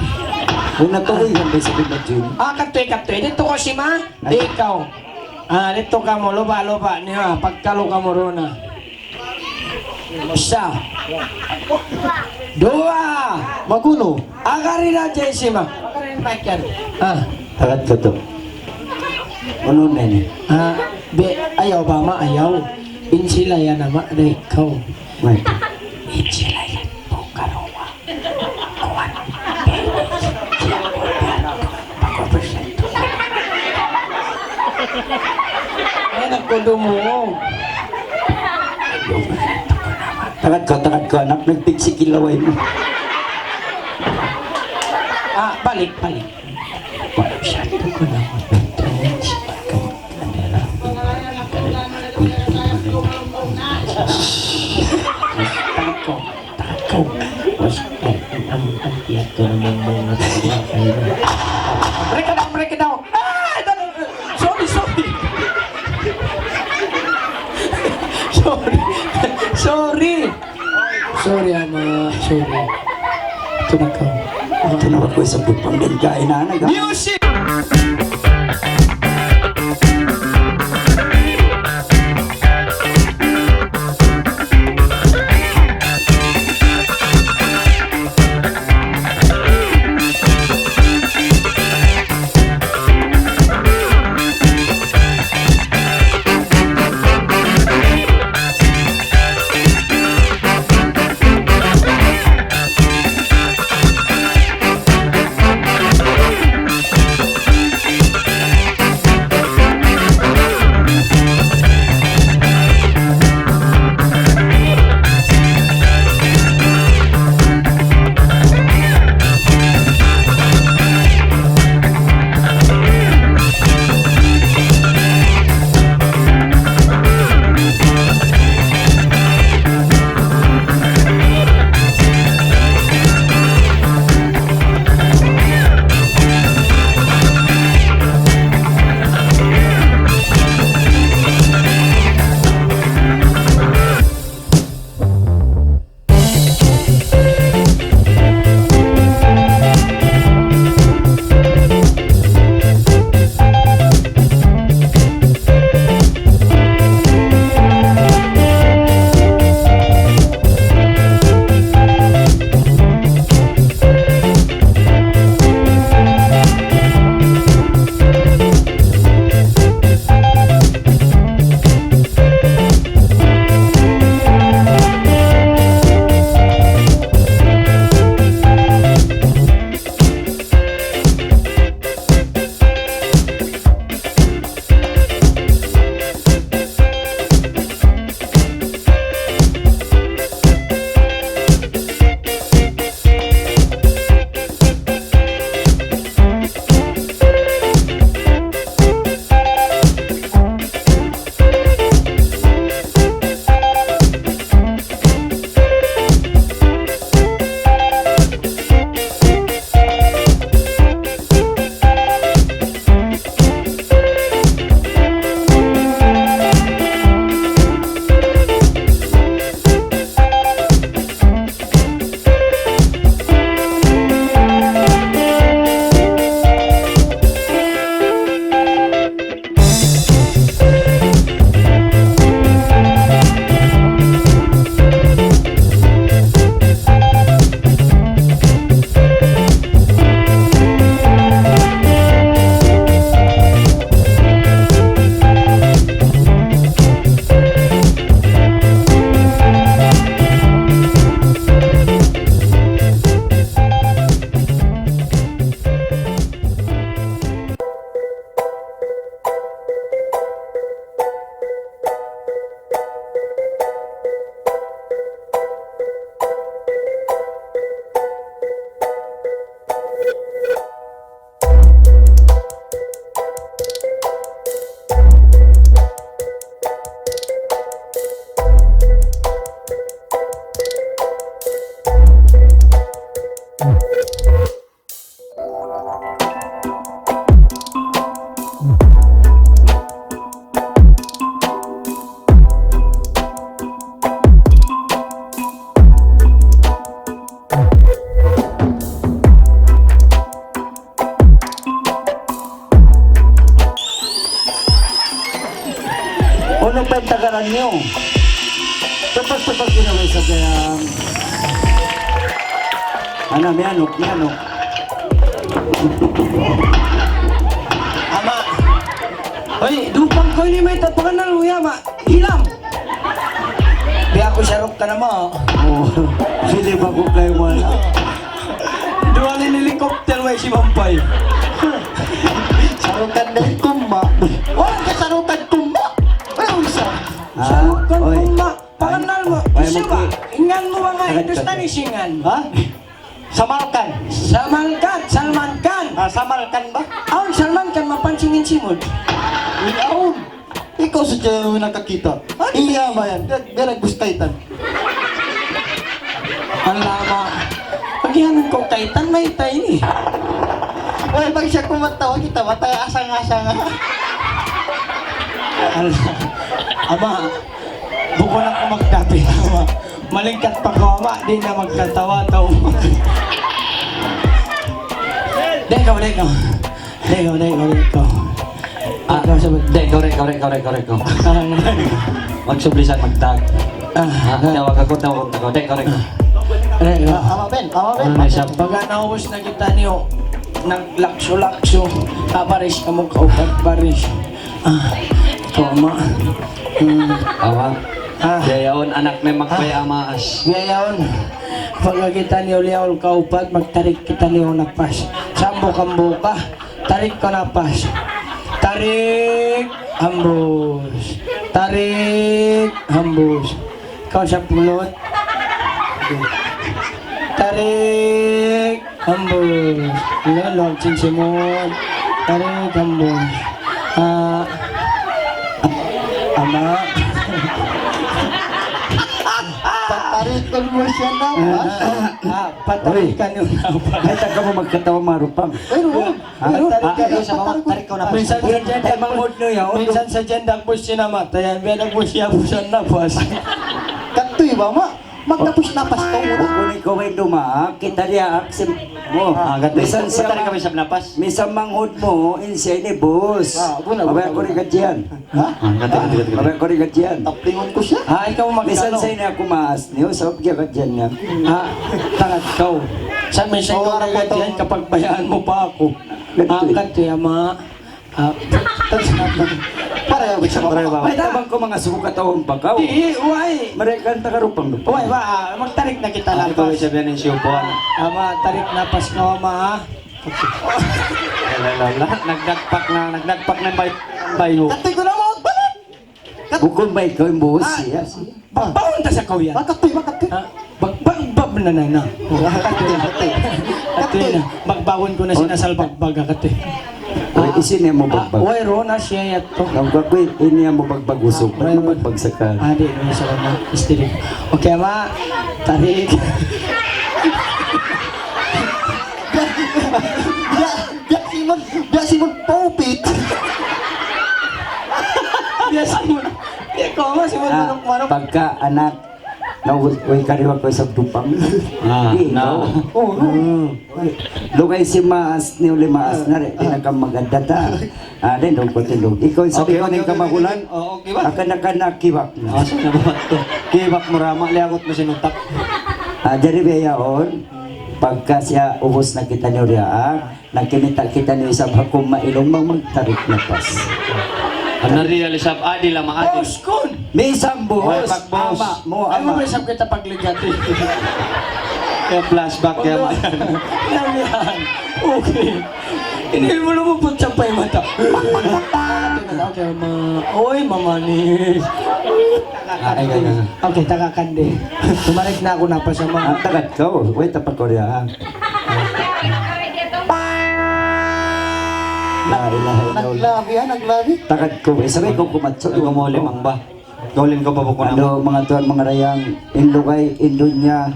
Una to, uy, hanggang sa pinadjun. Ah, katoy, katoy. Dito ko si ma. Ay. Ikaw. Ah, dito kamu, luba-luba niya, pagkalu kamu runa. Isa. Duwa. Maguno. Agari na, Jessima. Ah. Tagat ko to. Ano na ni? Ah, be, ayaw ba ma, ayaw. Insilayan na ma, de, ikaw. May. Insilayan po, karuwa. Ay, naku, dumuog. Tagad ka, tagad ka, anak, nagpigsikil away mu. Ah, balik, balik. Break it down, break it down. Ah, sorry, sorry. Sorry. Sorry. Sorry, ama. Sorry. Ito na ka. Ito na ako sa bupang din kain na nag- Music! Aran niyu. Tupag-tupag niyu na sa kaya. Ana, miyanuk, miyanuk. Ama. Hoy, dupang kaw ini, mayta' pangannal mu, ya, ma. Hilam. Biya' aku saruk ka na, ma. Oh, sili ba ku kay wala? Duwa ini helicopter, way simampay. Sarukan da kumma. Wala' ka sarukan kumma. Wala' usa. Ah, sarukan kumma. Pangannal mu, isa ba? Ingan mu ba nga Hindustani singan? Ha? Samalkan. Samalkan, Salman Khan. Ah, Samalkan ba? Awn Salman Khan, mapansingin simud. Awn. Ikaw sa tiyan nakakita. Iya ba yan? Biya' na bus kaitan. Alama. Pagihanan ku kaitan, mayta' ini. Way, pag siya kumatawa, kita matay asang-asang. Ala, ama, bukun aku magdapit, ama. Malingkat pa kaw, ama, di' na magkatawa-tawa. Di' kaw, di' kaw. Di' kaw, di' kaw, di' kaw. Ah, di' kaw, sabi. Di', correct, correct, correct, correct. Ah, ano? Magsublisan, magtag. Ah, ah, tawag aku, tawag aku, di', correct. Di', ah. Ama Ben, ama Ben. Ano na siya? Pagka naubus na kitaniyu, naglaksu-laksu, ah, paris kamu kaupat, paris. Ah, tama. Hmm. Awa. Ah. Biya' yaun, anak, memang kaya maas. Biya' yaun. Pagka kitaniyu liyaul kaupat, magtarik kitaniyu napas. Sambu kambuka, tarik kaw napas. Tarik, hambus. Tarik, hambus. Kaw sa pulut. Tarik, hambus. Lolo, chinchimon. Tarik, hambus. Ah, ama. Patarikun mu siya na, ah, ah, patarikan niyu na. Ay, taga mo magkatawa marupang. Ay, no. Ah, ah, tarik ka, sa mga tarik ka na. Minsan sa dyan, ay, mangud no yan. Minsan sa dyan, dagpus siya namatay. Yan, may dagpus siya, pusan na, pusan. Katoy ba, ma? Magtapus na, pastor, ha? Bukun ikaw ay dumaak, kita diya, aksim mo. Ah, katoy. Minsan sa tarik kami sa napas. Minsan manghud mo, in siya ini, boss. Ah, buna, buna, buna. Abay, ako rin ka dyan. Ha? Ah, katoy, katoy, katoy. Abay, ako rin ka dyan. Taplingon ku siya. Ah, ikaw magkano? Minsan sa ini ako maas niyo, sabab kaya ka dyan niya. Ah, tangat kaw. Sa minsan ko rin ka dyan, kapag bayaan mo pa ako. Ah, katoy, ama. Ah, para ya, bisa para ya, ba? Ay, tabang ko mga sukat awang bakaw. Di, why? Mereka ang taga-rupang-rupang. Why, ba? Ah, magtarik na kita. Ah, lapas. Ikaw, sabihan ng siyo po, ano? Ama, tarik napas ka, ama, ha? Wala, wala, wala. Nagdagpak na, nagdagpak na bay-, bayho. Katoy ku na mo, balik! Bukun ba ikaw in buhos siya? Bagbawon ta sa kaw yan. Bakatoy, bakatoy. Ha? Bag-, bag-, bag-, na, na, na. Bakatoy, bakatoy. Katoy na. Bagbawon ku na sinasal bagbag, ha, katoy. Uy, isin niya mo bagbag. Ah, uy, ro na siya yato. Nang kakuy, ini niya mo bagbag usog. Ah, uy, uy. Ba't mo bagbag sa ka? Ah, di', di', sa ka na. Istiri. Okay, ama. Tarik. Biya', biya' Simon, biya' Simon Paupit. Biya' Simon. Biya' ko, ama, Simon. Ah, manuk-manuk. Pagka anak, na, uy, kariwa ko sa dupang. Ah, di, na. No. Oh, no. Hmm. Lugay si maas, ni uli maas na rin. Di na ka maganda ta. Ah, di, no, ko tindog. Ikaw, sabi ko, okay, ning okay, kamagulan. Oh, okay ba? Akan, akan na kiwak na. Ah, saan na ba ito? Kiwak mo rama, liagot mo sinutak. Ah, jadi biya' yaun, pagka siya ubus na kita niyo riya, ah, nagkimita kita niyo isab hakum mailong mang magtarik napas. Ang narial isab, adi lama, adi. Boss, kun! Minsan, boss. Ay, pag boss. Ama, mo, ay, ama. Mo ba isab kita pagligati? Kaya flashback, kaya ma-, yan, yan. Okay. Hindi mo lumupot sa pay mata. Okay, ma-, oy, mamanis. Ah, ay, ay, ay. Okay, taga Kande. Tumarik na aku na pa sa mga. Ah, taga ka, oh. Wait, apa Korea, ah. La ilaha illallah. Naglabi, ah, naglabi. Taga ko, eh, sabi ko, kumatso. Ay, kumuli, mang ba? Kaulin ka pa po ko na. Ano, mga tuwan, mga rayang, Indugay, Indunya,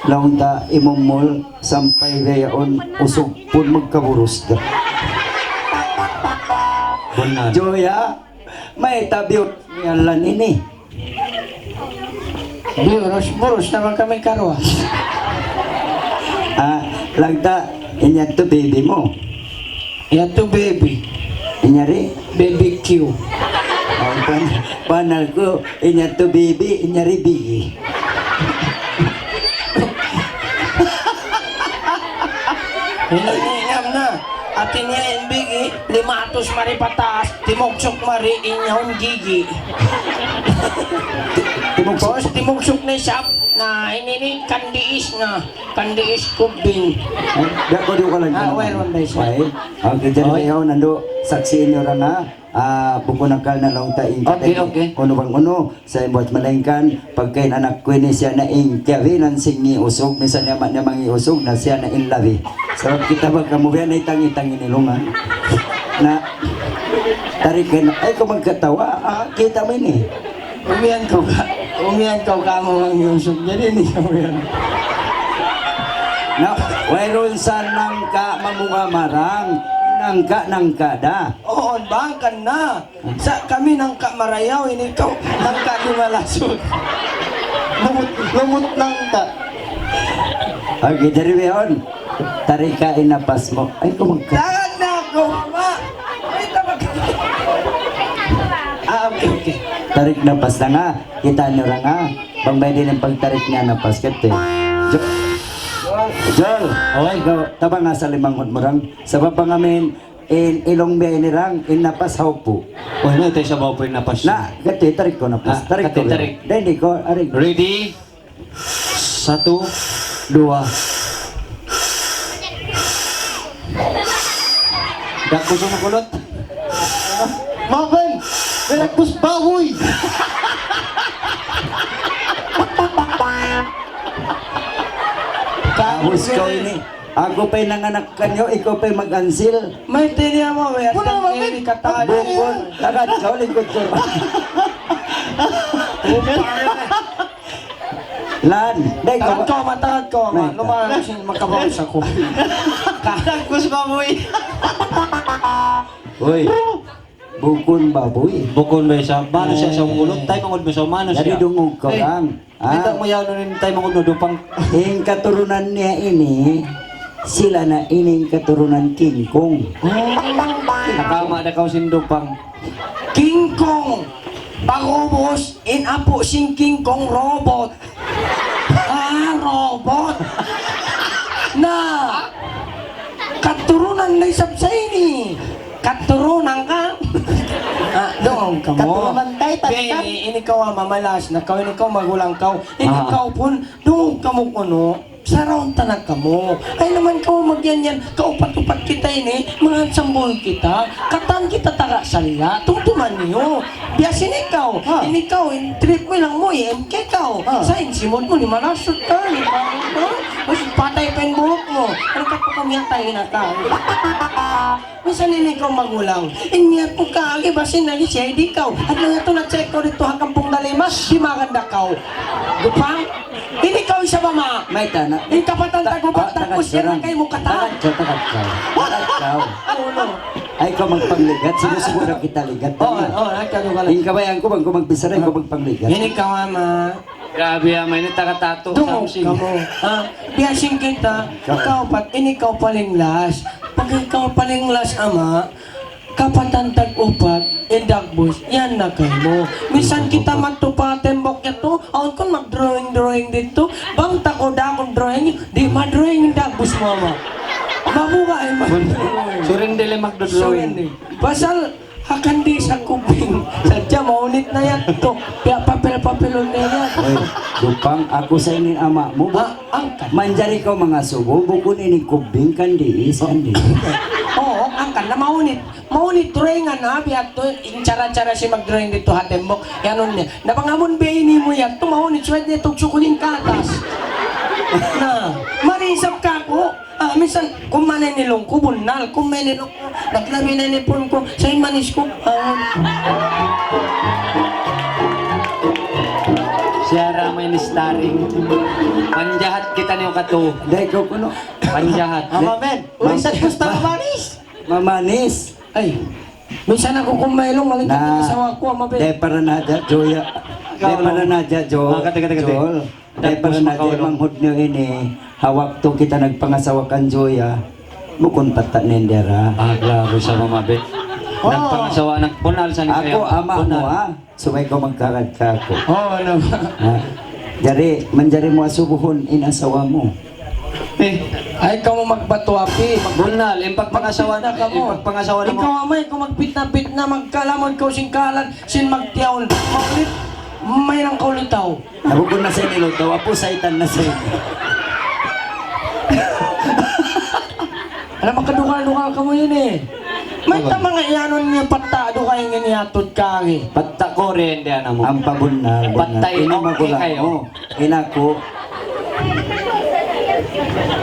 laung ta, imumul, sampay gayaon, usog pun magkaburus da. Bunnal. Joya, mayta' biyut niya lan ini. Burus, burus naman kami karwa. Ah, lagda, inya tu baby mo. Iya tu baby. Inya ri? Baby Q. Ang pan-, panal ku, inya tu bibi, inya ribi. Hinaningam na. Ati niya in bigi, lima atus mari pataas, timugsuk mari in yaun gigi. Timugsuk. Boss, timugsuk na isab, na ini ni kandiis na, kandiis kubing. Ay, da ko di ko lang. Ah, wala, wala, sir. Ay, ang kita na yaun, nando, saksi inyo ra na. Ah, bukun akal na laung ta in. Okay, okay. Unu bang unu, sa' in buat malaingkan, pagka in anak ku ini siya na in kiyawinan sin ngi' usug, misan niya ma-, niya mangi' usug na siya na in labi. Sabab kita ba kamu biya' na itang-itang ini lungan. Na, tarik ka na, ay, kaw magkatawa, ah, kita' mu ini. Umiyan kaw ka, umiyan kaw ka mu mangi' usug, jadi ini kaw yan. Na, wayruun sa nangka' mamunga marang, nangka', nangka' da. Oo, bang kan na. Sa' kami nangka' marayaw, ini kaw nangka' di malasud. Lumut, lumut nangka'. Okay, jari bihaun. Tarika in napas mu. Ay, kumagka. Tahan na aku, ma. Ay, tabag. Ah, okay, okay. Tarik napas na nga. Kita' niyu ra nga. Bang bay di' in pagtarik niya napas kati. Jo-, Jol. Oy, go. Tabang asal limang hud murang. Sabab bang amin, in ilung biya' ini rang, in napas haupu. Uy, na, tayo sa bawah po yung napas. Na, kati, tarik ku napas. Ah, tarik ku, kati, tarik. Dahil di' ku, aring. Ready? Satu, dua. Dakus ang kulot. Maban, dakus baboy. Tapos ikaw ini. Aku pa'y nanganak kaniyu, ikaw pa'y mag-ansil. May tiniya mo, may Wala, atang wala. Ini katawa. Bukun, tagad ka, lingkod ko. Lan, dahil ka. Tagad ko, matagad ko, ma. May Lumayan ko siya, makabawas ako. Dakus baboy. Uy. Bukun baboy. Bukun ba isa? Manu siya sa ulo? Tay, mangud mo sa manu siya. Jadi dungug ka lang. Ah. Kita mo yan, nun, tay, mangud mo dupang. In katurunan niya ini, sila na ini in katurunan King Kong. Oh. Nakama na kaw sin dupang. King Kong. Pag'ubus, in apu' sin King Kong robot. Ah, robot. Na, katurunan na isab sa ini. Katurunan ka. Ah, doon ka mo. Katurunan tayo, tayo. Be, ini, ini kaw, ah, mamalas na kaw, ini kaw, magulang kaw. Ini Ah. Kaw pun, doon ka mo kuno. Saraun ta na kamu. Ay naman kamu magyanyan, kaupat-upat kita ini, mangansambul kita, katan kita taga salya, tumtuman niyu. Biya' sin ikaw, Ha. Ini kaw, in trip mu lang mu, M K kaw. Ha. Sa' in simud mu, di' malasud ka, di' ba? Ha? Mas patay pa in buhok mu. Ano ka pa kumiyatay na ka? Minsan ini kaw magulang. In niyat mu kagi, basi nagi C I D kaw. At nang ito na-check kaw dito ha Kampung Dalimas, di' maganda kaw. Dupang, ini kaw isab ama. Mayta' na. In kapatan Ta-, tagupat, oh, tapos tagad yan ka. Ang kay mu katan. Tagad ka, tagad ka. Tagad ka. Ulo. Ay, ikaw magpangligat. Sinusubo na kita ligat. Oh, oh, nagkano ka lang. In kabayaan ku, bang ku magbichara, ikaw magpangligat. Ini kaw ama. Grabe, ama, ini taga-tato, Dungog something. Kamu. Ha? Biya' sin kita, Ikaw. Ikaw pat, ini kaw palinglas. Pag ikaw palinglas, ama, kapatan tag-upat, in dagbus, yan na kaymu. Minsan kita madtu pa tembok yadtu, awn kun mag-drawing-drawing didtu, bang taku da akun drawing, di' ma-drawing in dagbus mu, ama. Mabuga' in mag-drawing. Surindi lang magdo-drawing. Surindi. Pasal, Akan di' sa kubing. Sadja maunit na yan. Ito, piya papel-papelun na yan. Uy, dupang, aku sa ini in ama' mu. Ah, angkan. Manjari kaw mangasubu, bukun ini kubing kan di', sa' di'. Oo, angkan na maunit. Maunit drawingan na, biya' to, in cara-cara siya mag-drawing dito ha tembok. Yan nun niya. Na bang amun biya' ini mu yan, to maunit, suwat niya, tugsuk uling katas. Na, marisap ka ko. Ah, minsan, kuman ini lung ku, bunnal, kuman ini lung ku, naglabi na ini pun ku, sa' in manis ku, ah. Siya ra may ni-starring. Panjahat kita niyo katu. Dahil ko kuno. Panjahat. Ama, men. Uy, sa' gusto mamanis. Mamanis. Ay. Minsan aku kumailung, maling Na, kami asawa ku, ama, be. Dahil para na dyan, Joya. Ikaw, Dahil para ano? Na dyan, Jo-, Ah, kati, kati, kati. Joel. Dahil para na dyan, makaulung. Manghud niyo ini, ha waktu kita nagpangasawa kan Joya, bukun pata' na in diyara. Ah, grabe sa mama, be. Nagpangasawa, nagpunal sa ni Aku, kaya. Ama mu, Punal. Ha? Subay kaw magkarad kāku'. Oh, ano? Ha? Jari, manjari mu asubuhun in asawa mu. Eh. Ay, kamu magbatu api. Mag- Bunal, in pagpangasawa, magpitna kamu. In pagpangasawa na mo. Ikaw, amay, kung magpitna-pitna, magkalamod kaw sin kalan, sin magtiyaun. Maulit, may nang kaulitaw. Nabukun na sa inyo, luto. Apu, saitan na sa inyo. Alam, makadukal-dukal kamu ini. May Apa? Tama nga iyanun niya patta, dukay nga niya tut kari. Patta ko rin, di anak mo. Ang pabunal, Patta bunal. Ini okay magulang kayo. Mo. Ina ko.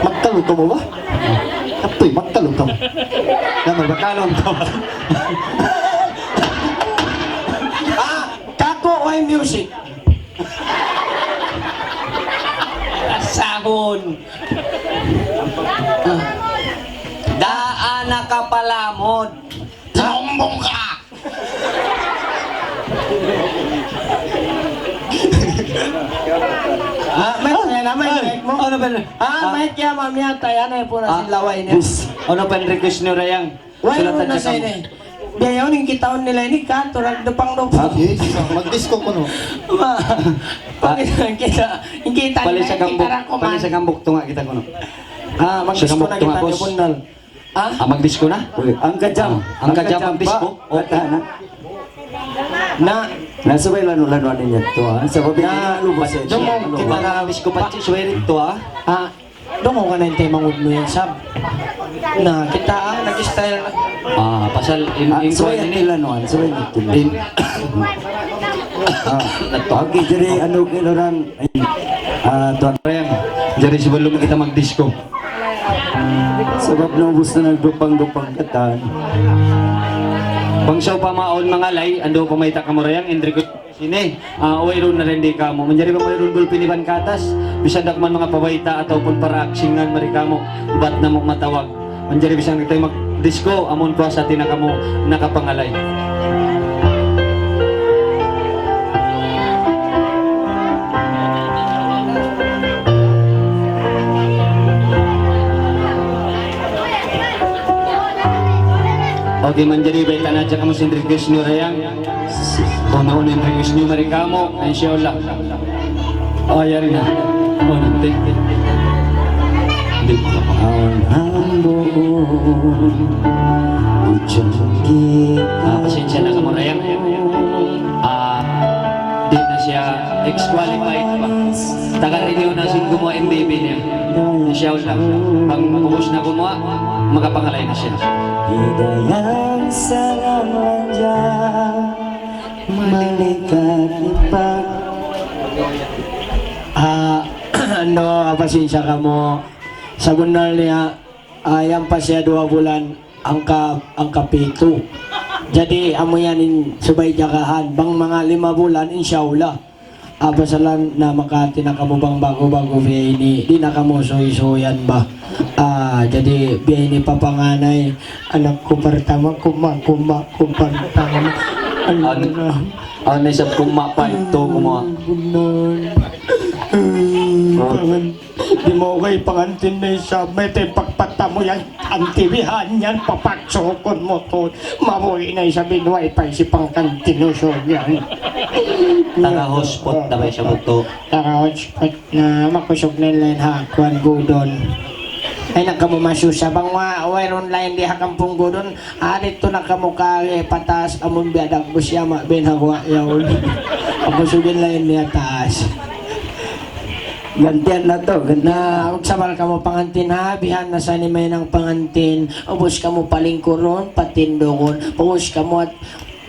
Magtalog ka mo ba? Apoy, magtalog ka mo. Naman, magtalog ka mo. Ah, kako, why music? Sabon. Daan nakapalamod. Tumbong ka! Ah, Mike, yan na, Mike, Mike mo. Ano ba? Ah, Mike, yan, mamaya, tayo na yung pura Ah, silaway niya. Ano pa yung request nyo, Rayang? Wala Sulatan na sa sa ini. Biya yun, yung kitaon nila ini, ka, turag dupang-dupang. Ah, yes. Mag-disco ko, no? Ma-, Ah. Pag-, kita, yung kita Pali nila, sa yung gambok, kita ra ko, pali man. Sa gambok, tunga kita ko, no? Ah, Sa mag-disco gambok, na tunga, kita, boss. Bunal. Ah? Ah, mag-disco na? Uy, ang kajam. Ah, ang kajam, Ang kajam, mag-disco? Ba? Okay. Ata na. Na. Nasabay lanu-lanuan ninyo to, ha? Sa babi Na. Ano ba sa Dungo, ano kita ba? Na. Disco pa, subay rin to, ha? Ah, dungo ka na yung tayo mangud mo yan, sab. Na, kita, ah, nag-style na. Ah, pasal in, Ah, in, subay in, ang tilanuan, subay ang tilanuan. In, Ah, okay, jadi, ano, kailangan, ah, tuwan. Ayan, jadi sebelum kita mag-disco. Sabab naubus na nagdupang-dupang katan. Bang siya pa maon mangalay, ando pa may takamurayang, Enrico Sine, ah, wayruun na rin di ka mo. Manjari ba wayruun bulpin iban katas? Bisan dak man mga pabayta ataupun para aksingan mari ka mo. Bat na mo matawag. Manjari bisan kita mag-disco, amun puasa ti na kamu nakapangalay. Okay, manjari bayta' na hadja kamu sin request niyu, Rayang. Kung unu in request niyu, mari kamu, insya Allah. Oh, yari na. Oh, nanti. Hindi ko pa. Ang hambuuk, ujung kita. Ah, pasensya na kamu, Rayang. Ah, di na siya ex-qualified pa. Taga-renew na sin gumuwa' M B B niya. Insya Allah. Pag ubus na gumuwa', makapangalay na siya. Hidayang sarang lanjang, malikat ipak. Ah, ano, pasensya kamu. Sa bunnal niya, ah, yan pa siya duwa bulan, angka, angka pitu. Jadi, amu yan in subay jagahan. Bang mga lima bulan, insya Allah. Ah, pasalan na makati na kamu bang bagu-bagu biya ini. Di' na kamu suysuyan ba. Ah, jadi biya ini papanganay. Anak ku partama, kuma, kuma, ku partama. Ano An-, na? Ano isab kuma pa ito, kuma? Bunnal. Eh, Oh. Pangan-, di' maugay pangantin na isab. Mayta' in pagpatamu yan. Antibihan yan, papaksukun mu tuud. Mabuhi' na isab in wifi sin pangkantin usug yan. Taga-hotspot na ba isab tuud? Taga-hotspot na, makusug na in line ha kuwan, Gudon. Ay, na kamu masusa. Bang wa-, wayruun line di ha kampung Gudon, ah, didtu na kamu kari pataas, amun biya' dagbus ya, ma-, bin ha guwa' yaun. Makusug in line niya taas. Gantian na to, gantian na. Na, magsabal kamu pangantin, ha? Bihan na sa ni mahinang pangantin. Ubus kamu palingkurun, patindugun. Ubus kamu at,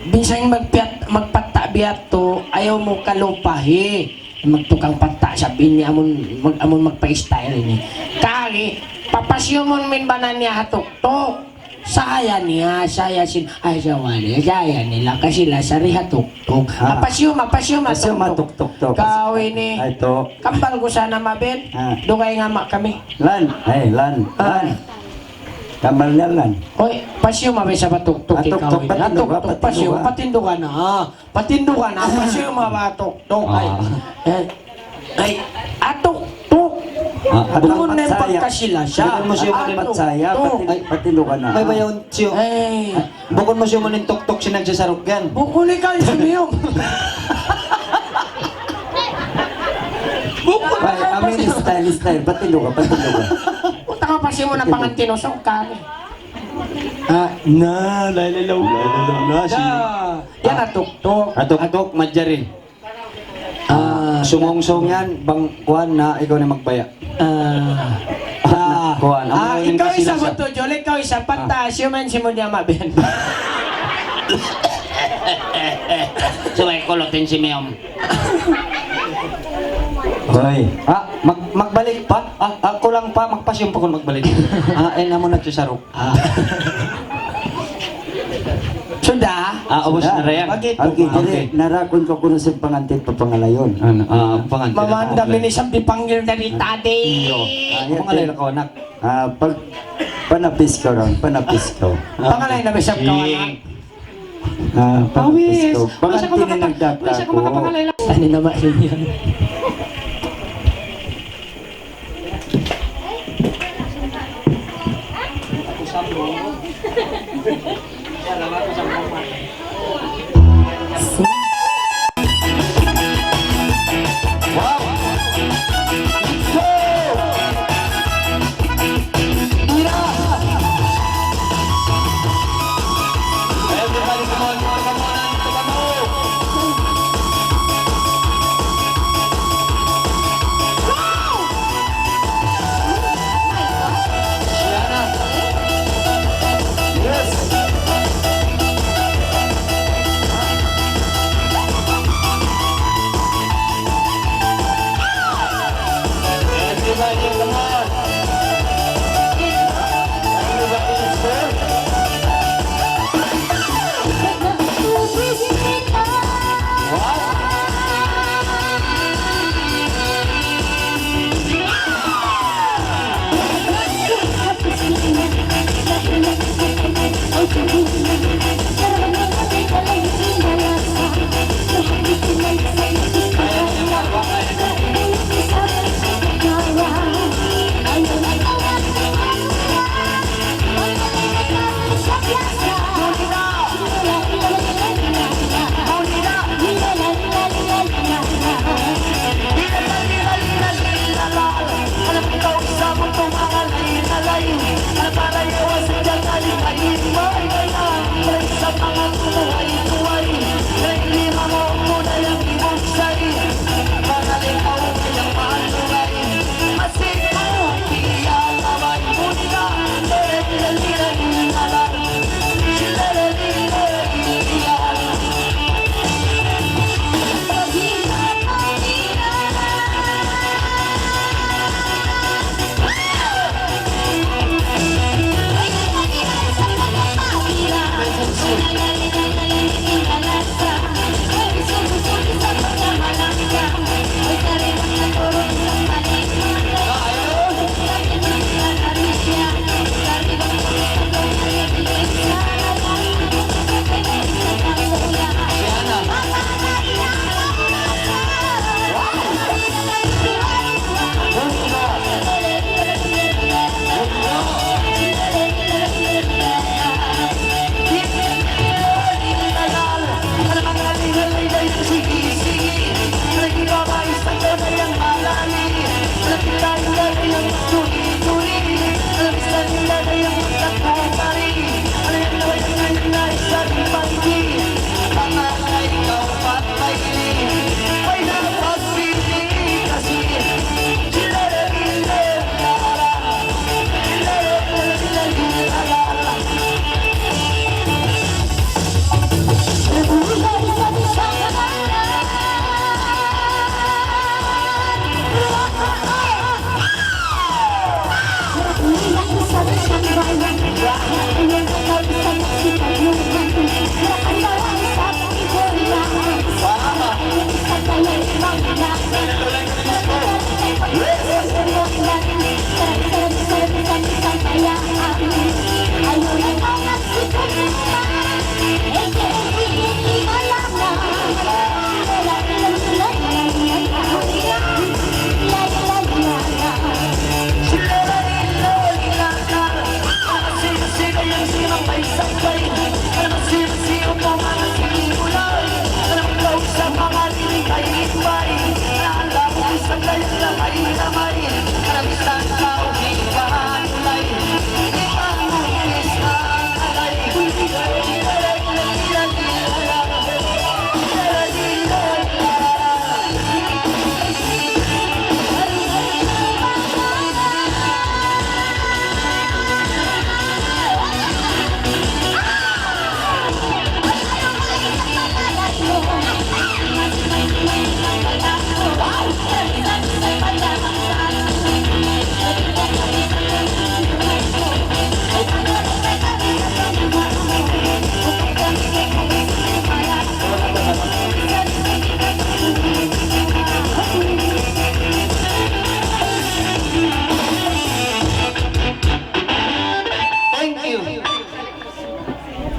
minsan magpiat-, magpata' biya' tu, ayaw mu kalupahi. Magtukang pata' sab ini, amun, mag-, amun magpa-style ini. Kari, papasiyumun mu in bana niya ha tuktuk. Saya niya, saya sin, ay, sawa niya, saya nila, kasi lasari ha tuktuk. Ah. Apasiyum, apasiyum, Apasiyum, atuktuk. Atuktuk, tuk. Kaw ini. Ay, tuk. Kambal ku sana, Mabel. Ah. Dugay nga ma kami. Lan, ay, lan, Ah. lan. Kambal niya, lan. Oy, pasiyum, Mabel, sa patuktuk, Ah, ikaw tuktuk, ini. Ah, patinduga, tuktuk, pasiyum, patinduga. Patinduga na. Ah. Patindugan, apa siya mabatok? Tok, ay. Ah. Eh, ay, atok, tok. Ah, bukun na in pagkasila siya. Bukun mu siya manin matsaya, pati, pati luka na. May bayaun siya. Eh. Bukun mu siya manin tuktuk sin nagsasaruk yan. Bukun ikaw in simiyum. Bukun na ikaw in simiyum. Ay, amin, style, style. Pati luka, pati luka. Punta ka pa siya muna pangantin, usok ka. Ah, na, lay, lay, law, lay, lay, law, na, si. Yan, atuktuk. Atuktuk, manjari. Ah, sumungsung yan, bang kuwan na ikaw na magbaya. Ah, ah, kuwan, ah, ikaw isa, Buto Jol, ikaw isa, panta, siya man si Munya Mabin. Subay kulutin si Miyom. Hoy. Ah, mag-, magbalik pa? Ah, ah, kulang pa, magpasyum pa kung magbalik. Ah, eh, namo nagsasarok. Ah. Sudah? Ah, ubus na ra yan. Okay, okay. Narakun ku kunu' sin pangantin pa pangalayon. Ano? Ah, pangantin. Mamanda minisab di panggil dari tadi. Iyo. Ah, yan. Pangalay na kaw, anak. Ah, pag panapis ko ron, panapis ko. Pangalay na bisab kaw, anak. Ah, panapis ko. Pangantin na nagdaka ko. Ano naman yun?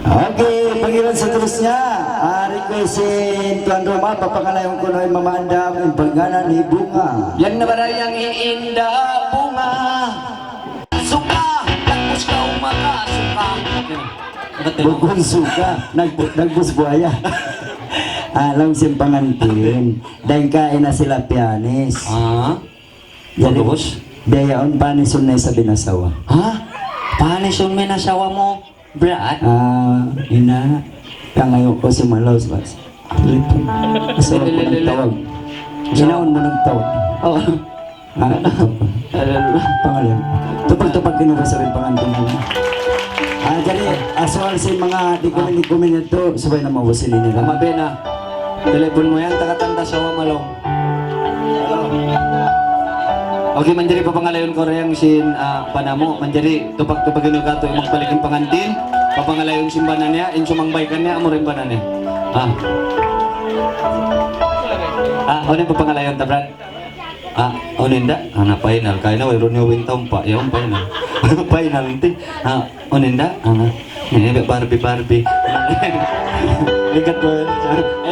Okay, panggilan sa terus niya. Ari ku sin tuan rumah, papangalayun ku na in mama Andam, in pangana ni Bunga. Yan na ba yan, Inda Bunga? Suka, lagpus ka umaka, suka. Bukun suka, nag-, nagbus buaya. Alam sin pangantin, dahil kain na sila pianis. Ah. Jadi, pagkubus? Biyaun, panisun na isab in asawa. Ha? Panisun mu in asawa mu, Brad? Ah, ina, kangayu ku si Malos, bas. Lipun. Asawa ku nagtawag. Hinaun mu nagtawag. Oh. Ah, pangalan. Tupag-tupag kinuha sa pangantin. Ah, jadi, asal sin manga di kumin, di kumin ito, subay na maubus ini nila. Mabena. Telepon mu yan, taga-tanda sa Malong. Okay, manjari papangalayun ku ra yan sin, ah, bana mu. Manjari tupag-tupag in katu', magbalik in pangantin. Papangalayun sin bana niya, in sumangbay kaniya, amu ra in bana niya. Ah. Ah, unu in papangalayun ta, Brad? Ah, unu in da? Ana, final. Kaina, wayruun niya wintang pa. Yaun, final. Final, ti. Ah, unu in da? Ana. Ini, Barbie, Barbie. Ikat ko yan.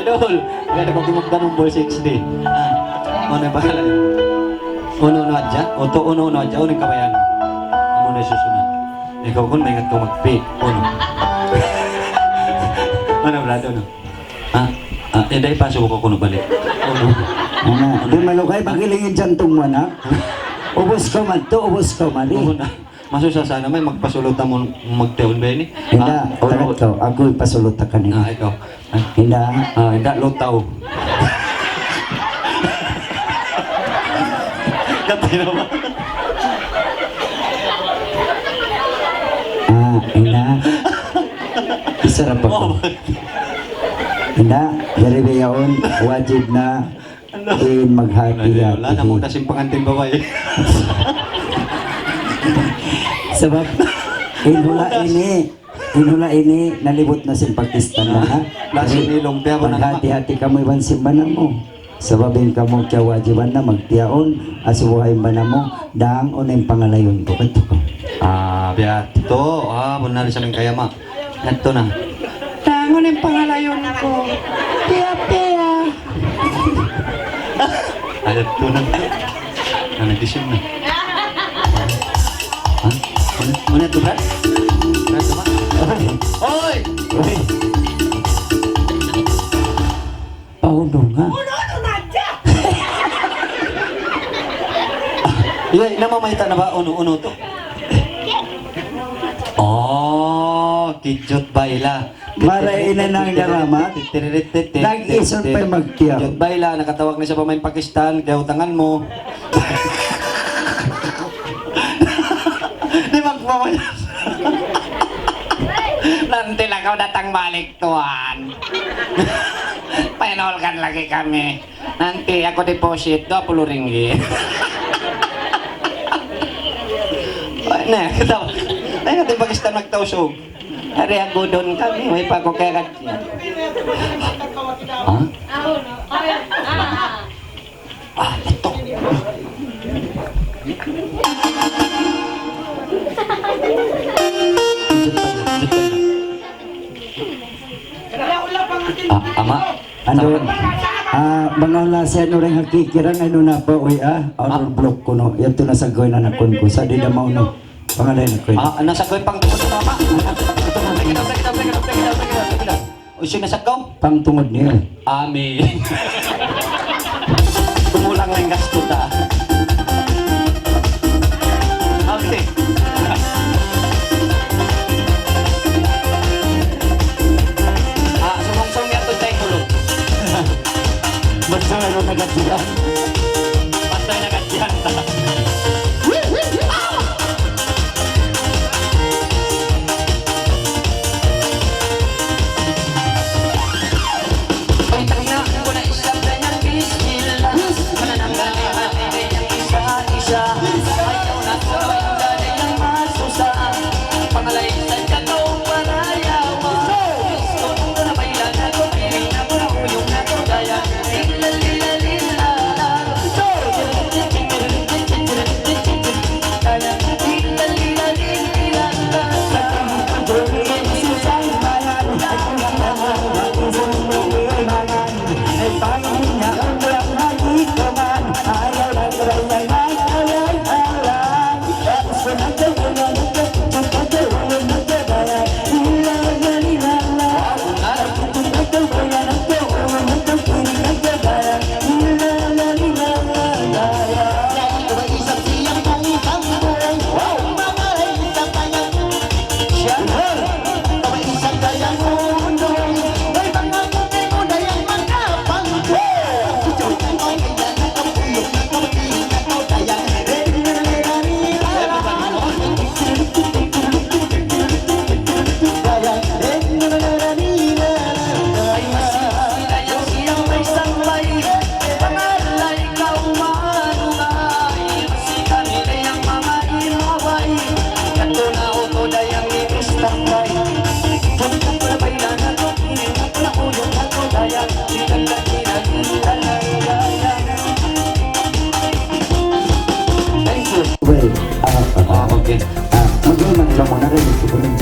Idol. Kaya na ko tumagtanong ball six D. Ah, unu in pangalan? Unu-unu hadja? Utu, unu-unu hadja? Unu in kabayaan? Amu na susunod. Ikaw kun maingat ka magpi. Unu. Unu, Brad, unu? Ah, ah, inday, pasubu ku kunu' balik. Unu. Ana, di' malugay, magiling in jantung mu, anak. Ubus kaw madtu, ubus kaw mari. Unu na. Masusa sana may magpasuluta mu magtiyaun ba ini? Inda, ah, tagat kaw. Aku ipasuluta kaniya. Ah, ikaw. Ah. Inda. Ah, inda, lutaw. Katay naman. Ah, inda. Isarap aku. Oh. Inda, dari biyaun, wajib na in maghati-hati. Wala na, magkasimpangan din babae. Sabab, in hula' ini, in hula' ini, nalibut na sin Pakistan na, ha? Nasi ini lumpia, maghati-hati kamu iban sin bana mu. Sabab in kamu kiyawajiban na magtiyaun, asubuha in bana mu, dang unu in pangalayun ku, katu' ku. Ah, biya' tu, ah, bunnal sa' min kayama. Yadtu na. Tangun in pangalayun ku. Piya-piya. Yadtu na. Na, nag-isip na. Ha? Mana, mana tu, Brad? Brad, tu, Brad. Oi! Oi! Paunungan. Unu-unu na hadja. Iya, ina, mamayta' na ba? Unu, unu tu? Oh, kijut ba ila? Mara ina nang darama. Nag-isun pa magtiyaun. Kijut ba ila, nakatawag na sa pamain Pakistan, kaya utangan mu. Di magpamay-. Nanti lang kaw datang balik. Tuan. Pahinulgan lagi kami. Nanti aku deposit dua puluh ringgit. Na, kita, ay, natin Pakistan magtausog. Ari ako doon kami, may pa ako kaya kadya. Ha? Ah, ito. Ah, ama. Anu, ah, manga ulasa yan, orang hakikirang, anu na pa, uy, ah, out of block kunu'. Yadtu na sa gawin anak kun ku, sa' di' na maunu. Pangalay na ku. Ah, nasa gawin pang tungod na, ama. Take it off, take it off, take it off, take it off, take it off, take it off. Uy, sinasagaw? Pangtungud niya. Amin. Kumulang na in gastu ta. Okay. Ah, sumungsung niya to, tay, kulog. Basta mayroon na gastihan. Basta may nagadjihan ta. Thank you. Well, ah, ah, ah, okay. Ah, mag-iwan lang muna kayo, gusto ko rin.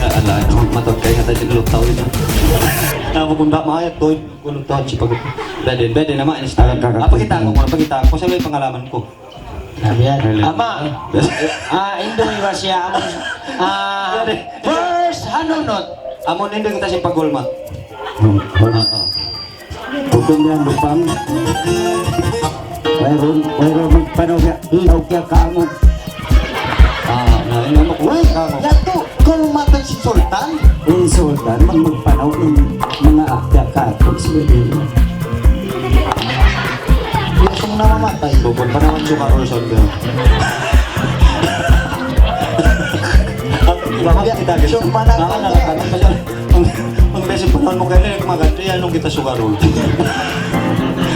Ah, ala, matag kayo na tayo, siguro tao yun. Ah, maganda, mayat, boy. Kulong to, si pag-, pwede, pwede naman, ini. Ah, kaka-, apa kita ko, apa kita ko, sa may pangalaman ko. Sabi yan. Ama, ah, Indo iba siya, amun, ah, first hanunut. Amun Indo kita si pagulmat. Hmm, hmm. Ah, ah. Hukom yan, lupang. Wayruun, wayruun magpanaw ya, ilaw kaya kamu. Ah, na, yun, ano, uy, kamu. Yadtu, kung matag si Sultan. Eh, Sultan, mag-, magpanaw in mga akya kamu, Sultan. Yung kung namamatay. Bukod pa naman suka, Sultan. Bakit kita, guys? Yung panahon. Ah, nakakatawa. Ang, ang beses pa naman mo kayo, yung mga ganito, yan, nung kita sugarol.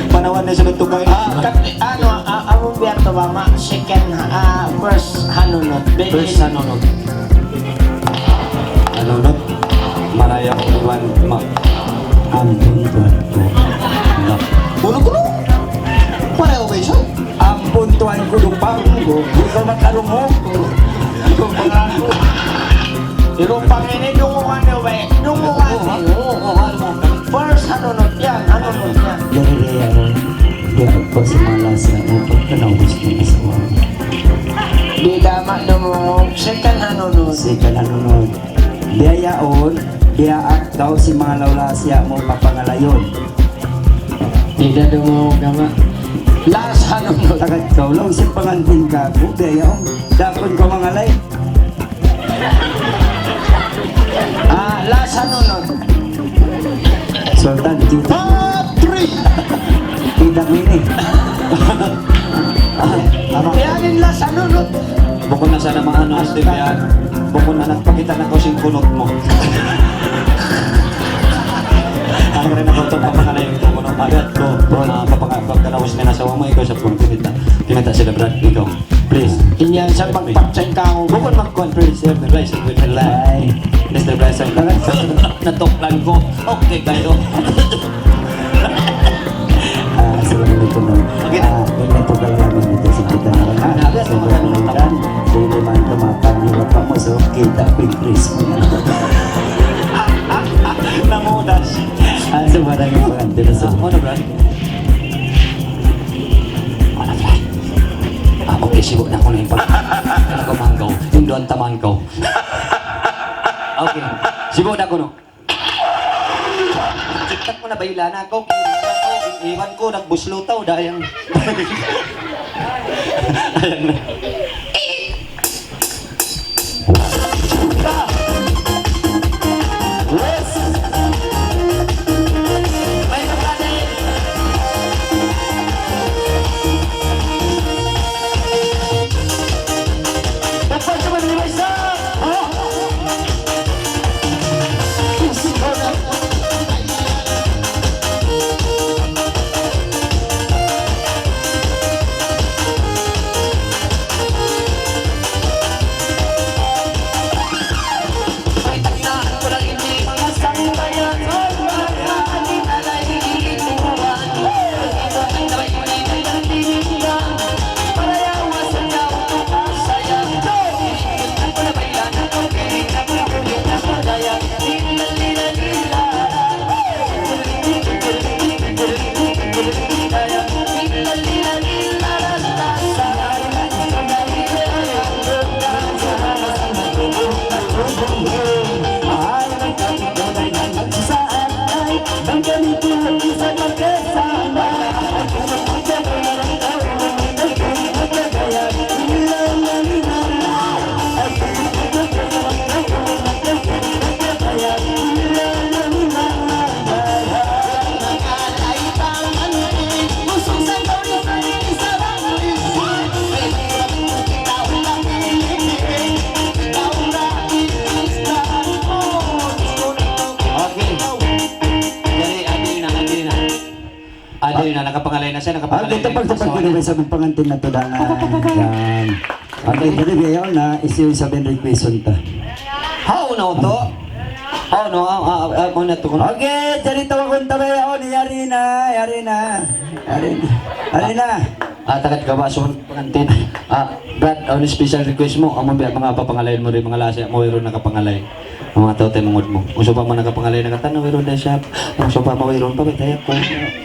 Panawan na sa ganito kayo. Ah, kat-, ano, ah, ang biya to ba, ma-, second, ah, first hanunut. First hanunut. Hanunut, maraya ko iwan, ma-, ampun, tuan ko. Na. Ulo ko, no? Pareho ba, isa? Ampun, tuan ku, lupang ku. Di' kaw makarungug. Di' kaw mangaku. Lupang ini, dungugan niyu ba? Dungugan niyu. Oo, oo, oo, ano? First, hanunut yan, hanunut yan. Yari, yari, ano? Di' ako si malas na ako. Kanaubos ko na sa mga. Di' da ma-, dumungug. Second, hanunut. Second, hanunut. Biya' yaun, biya' kaw si malaw-law siya mu papangalayon. Di' da dumungug, ama. Last hanunut. Tagad kaw, laung sin pangantin kaku', biya' yaun. Dakun kaw mangalay. Ah, last hanunut. Sultan, kita. Top three! Kita ini. Ama. Yan in last hanunut. Bukun na sana maano, Steve, yan. Bukun na nagpakita na kaw sin kunot mu. Ang rin ako itong papangalayon ko, kunot. Agat ko, ah, papanga-, pagkalawas na nasawa mo, ikaw sa pagkakita. Kinita sila, Brad, ikaw. Please. Inyan sa pagpatsan ka ako. Bukun magkuhan, please, sir. Please, please, please. Ay. Mister Bryson, natuklan ko. Okay kayo. Ah, assalamualaikum. Okay na. Ah, in natural naman ito sa kita na lang, ha? Grabe, so, maganda. Dili man tumapan yung mata mo, so, kita ko yung Chris mo. Namudas. Ah, so, maraming pagkantila sa. Ah, ano, Brad? Ano, Brad? Ah, okay, sibu' na aku na in pag-, ano ka, manggaw? Yung doon, tamanggaw. Okay. Sibu' na aku, no? Chiktak mu na, bayla na aku. Iwan ku, nagbuslo tau, dayang. Dayang na. Okay. Jadi, adil na, adil na. Adil na, nakapangalay na siya, nakapangalay na. Ah, kita pagtapag ko na sa mga pangantin na tudangan. Yan. Okay, jadi, biya' na, isi yung sabihin request ta. Hawnu tuud? Hawnu, ah, ah, ah, muna tuud. Okay, jari tawagun ta ba yaun, yari na, yari na. Yari na. Yari na. Ah, tagad ka ba, sun, pangantin. Ah, Brad, awn special request mu, amu biya' manga papangalayn mu ri, manga lasa mu, wayruun nakapangalayn. Manga tau tay mangud mu. Bang sawpama nakapangalayn na katan, wayruun da siya. Bang sawpama wayruun pa, bitay aku.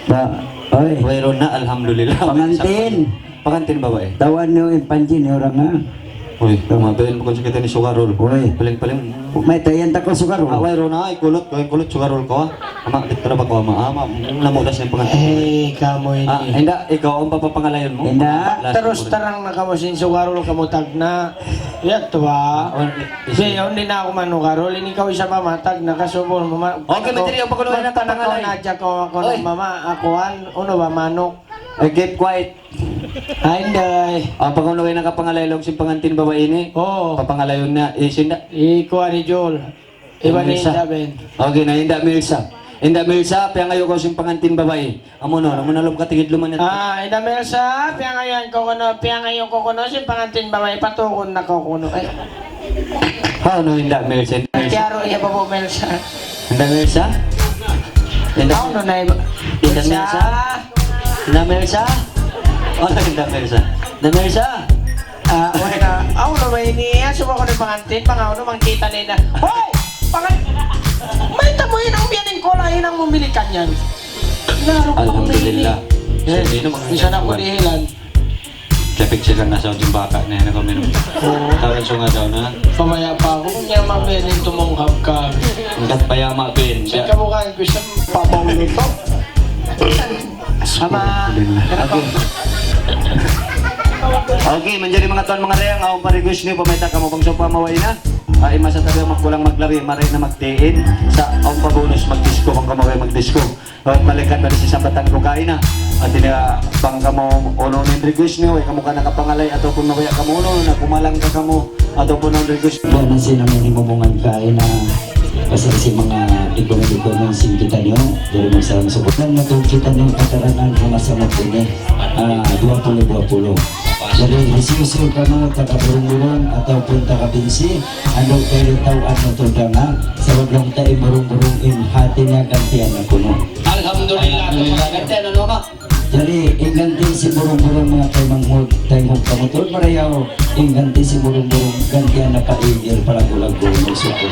Ba, oy. Wayruun na, alhamdulillah. Pangantin. Pangantin babai. Tawan niyu in panjin niyu orang, ha? Uy, mabin bukun sakit ini sugarol. Uy. Paling-paling. Mayta' yan ta kaw sugarol? Ah, wayruun na, ikulut, ikulut sugarol kaw, ha? Ama, di' ka na ba kaw ama? Ama, namudas na in pangantin. Eh, kamu ini. Ah, inda', ikaw, awn pa papangalayn mu? Inda'. Lasa terus mu. Terang na kamu sin sugarol, kamu tagna'. Yadtu ba? Oh, isi. Di', di' na aku manugarol. Ini kaw isab ba matagna' ka subul, mama. Okay, matiri, awn pa kunu' nakapangalayn. Matagna' ka na hadja kaw, aku, oy. Mama, akuan, unu ba, manuk. Eh, keep quiet. Ay, inday. Ah, pag unu kaw nakapangalayn laung sin pangantin babai ini? Oo. Papangalayn na, eh, sinda. Ikuan ni Jol. Iban ni Melsa. Inda, Ben. Okay na, Inda Melsa. Inda Melsa, piyangayu' kaw sin pangantin babai. Amu na, amu na lum katigid luman yadtu. Ah, Inda Melsa, piyangayu' kaw kunu', piyangayu' kaw kunu', sin pangantin babai, patugun na kaw kunu'. Ay. Hawnu Inda Melsa, Inda Melsa? Tiyaru ya babu Melsa. Inda Melsa? Inda. Hawnu na iba? Inda Melsa? Melsa? Inda Melsa? Oh, Inda Melsa. Inda Melsa? Ah, wala. Hawnu ba ini? Ya, suba ko na pangantin, pangawnu, mangkita na ina. Hoy! Pangan-, mayta' mu hinang biya' ini, kola hinang mu milikan yan. Naru pang ini. Alhamdulillah. Eh, sino mang isa na ko dihilan. Kapit sila na sa ujung baka na yan, ako minum. Oo. Tawag siya nga daw na. Pamaya pa ako, kung niya mabinin, tumunghab ka. Hanggat payama, Ben. Sa kamukha ko, isang papaw nito. Ama. Alhamdulillah. Okay. Okay, manjari manga tuwan, manga dayang, awn pa request niyu, pamayta' kamu bang sawpama way na. Ah, in masa tabi magkulang maglabi, mari na magdiin. Sa' awn pa bonus, magdisko, bang kamu way magdisko. Ah, balikan na sin sambatan ku kaina. Hati niya, bang kamu unu in request niyu, way kamu ka nakapangalay, ataupun mabaya' kamu unu, nakumalang ka kamu, ataupun unu request. Yan na sin amu in himumungan kaina. Pasal sin manga dikun-dikun sin kitaniyu, jari magsalam support. Yan na tuud kitaniyu katarangan ha masa ini, ah, duwa puluh duwa puluh. Jari, hisiyu-siyu kamu, taga Burung-Burung ataupun taga Binsi, andu' kayu tau anu tu danga, sabab laung ta in Burung-Burung in hati niya gantian na kunu'. Alhamdulillah, alhamdulillah, gantian na, no, ma? Jari, in ganti sin Burung-Burung, manga taymanghud, taymanghud kamu tuud marayaw, in ganti sin Burung-Burung, gantian na pa igil, palagu-lagu, magsukul.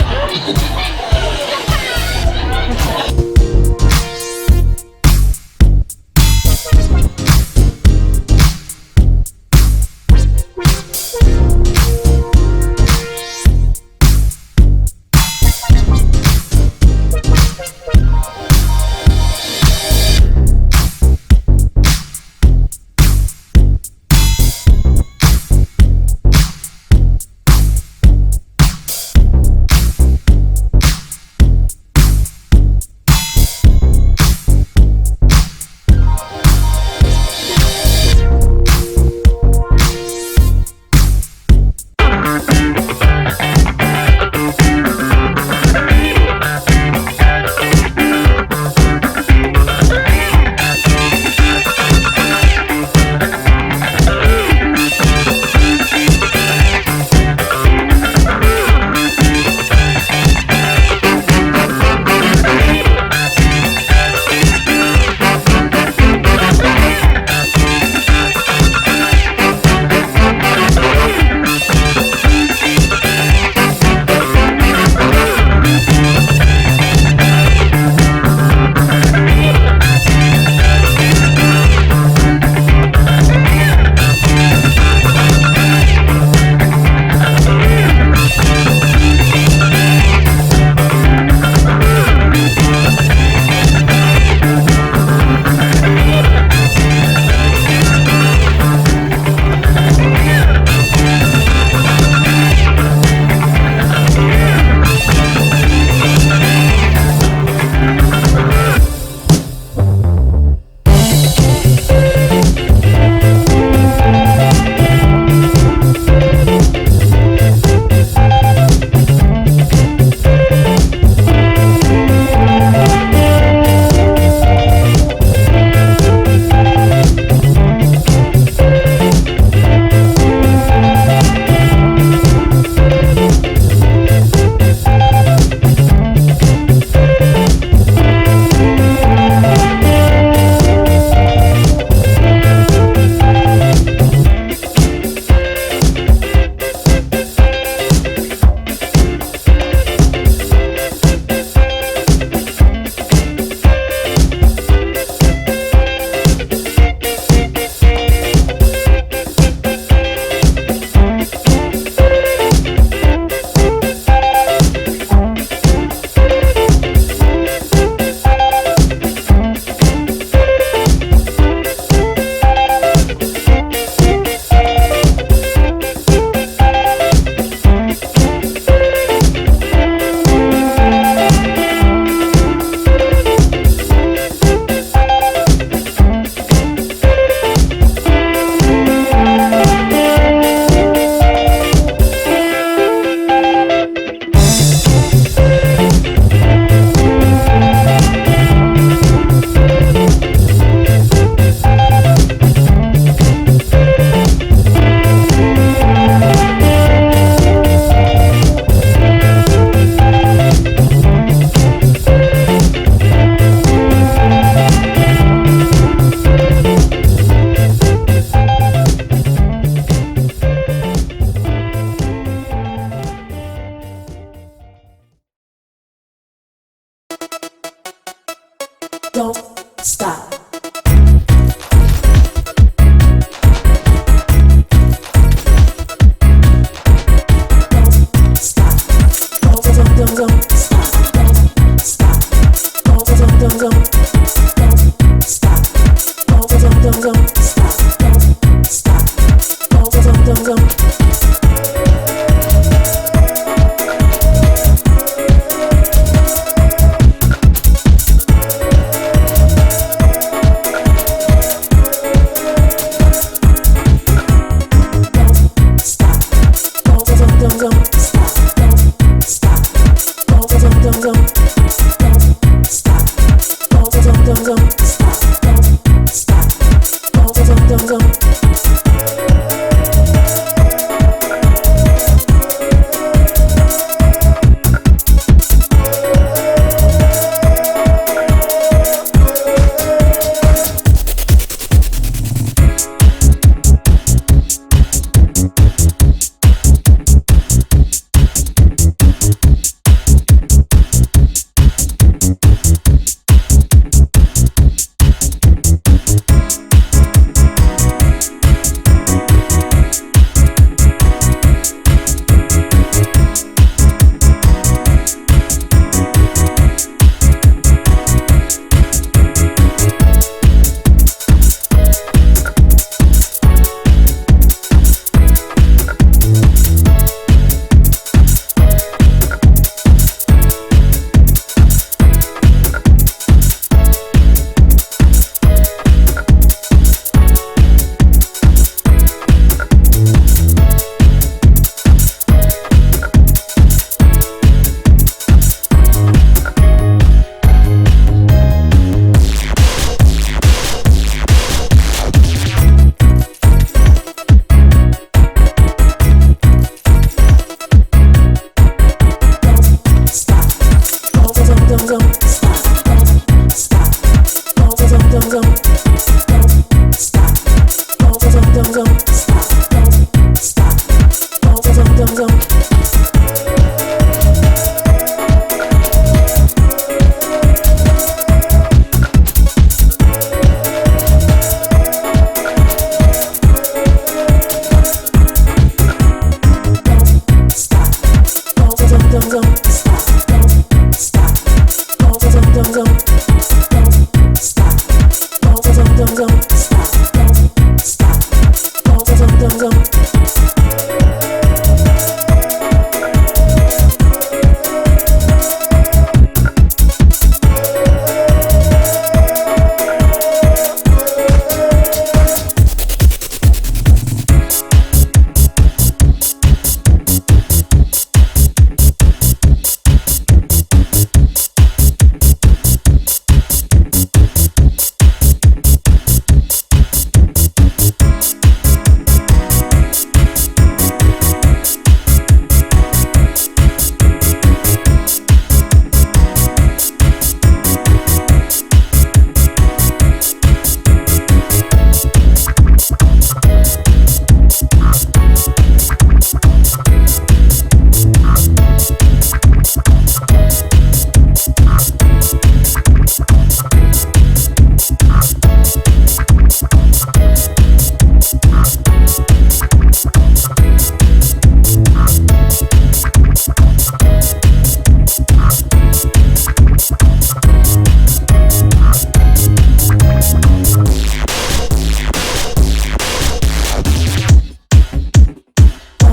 stop. Don't stop. Don't, don't, don't, don't stop. Don't stop. Don't, don't, don't, don't, don't stop. Don't stop. Don't, don't, don't, don't stop. Don't stop. Don't, don't, don't, don't. Don't stop. Don't, don't, don't, don't stop. Don't stop. Don't, don't, don't, don't. Don't stop. Don't, don't, don't, don't stop. Don't stop. Don't, don't, don't, don't.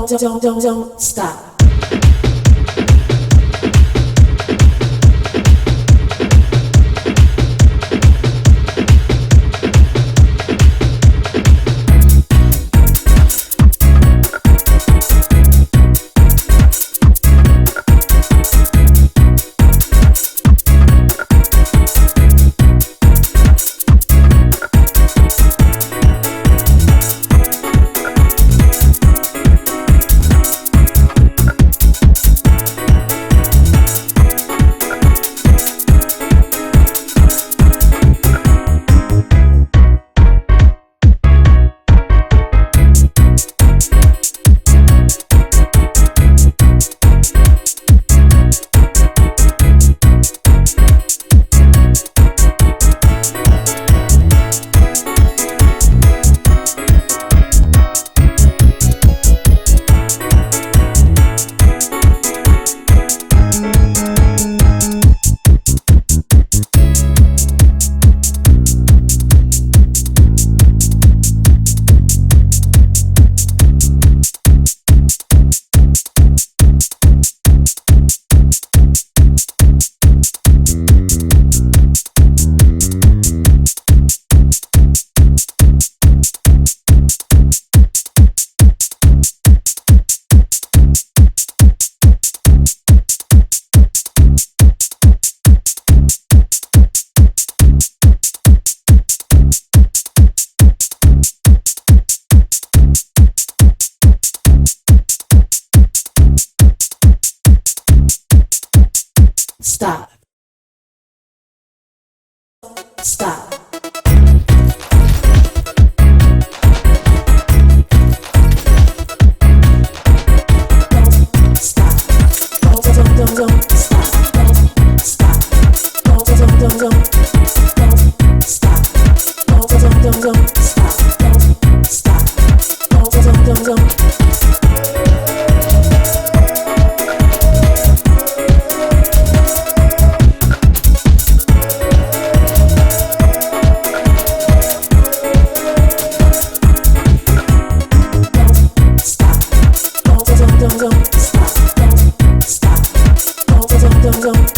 Don't, don't, don't, don't stop. Stop. Stop. Stop. Don't, don't, don't, don't, stop. Don't stop. Don't, don't, don't, don't, don't, stop. Don't, don't, don't, don't, stop. Don't stop. Don't, don't, don't, don't, don't. Stop. Don't, don't, don't, don't, stop. Don't stop. Don't, don't, don't, don't,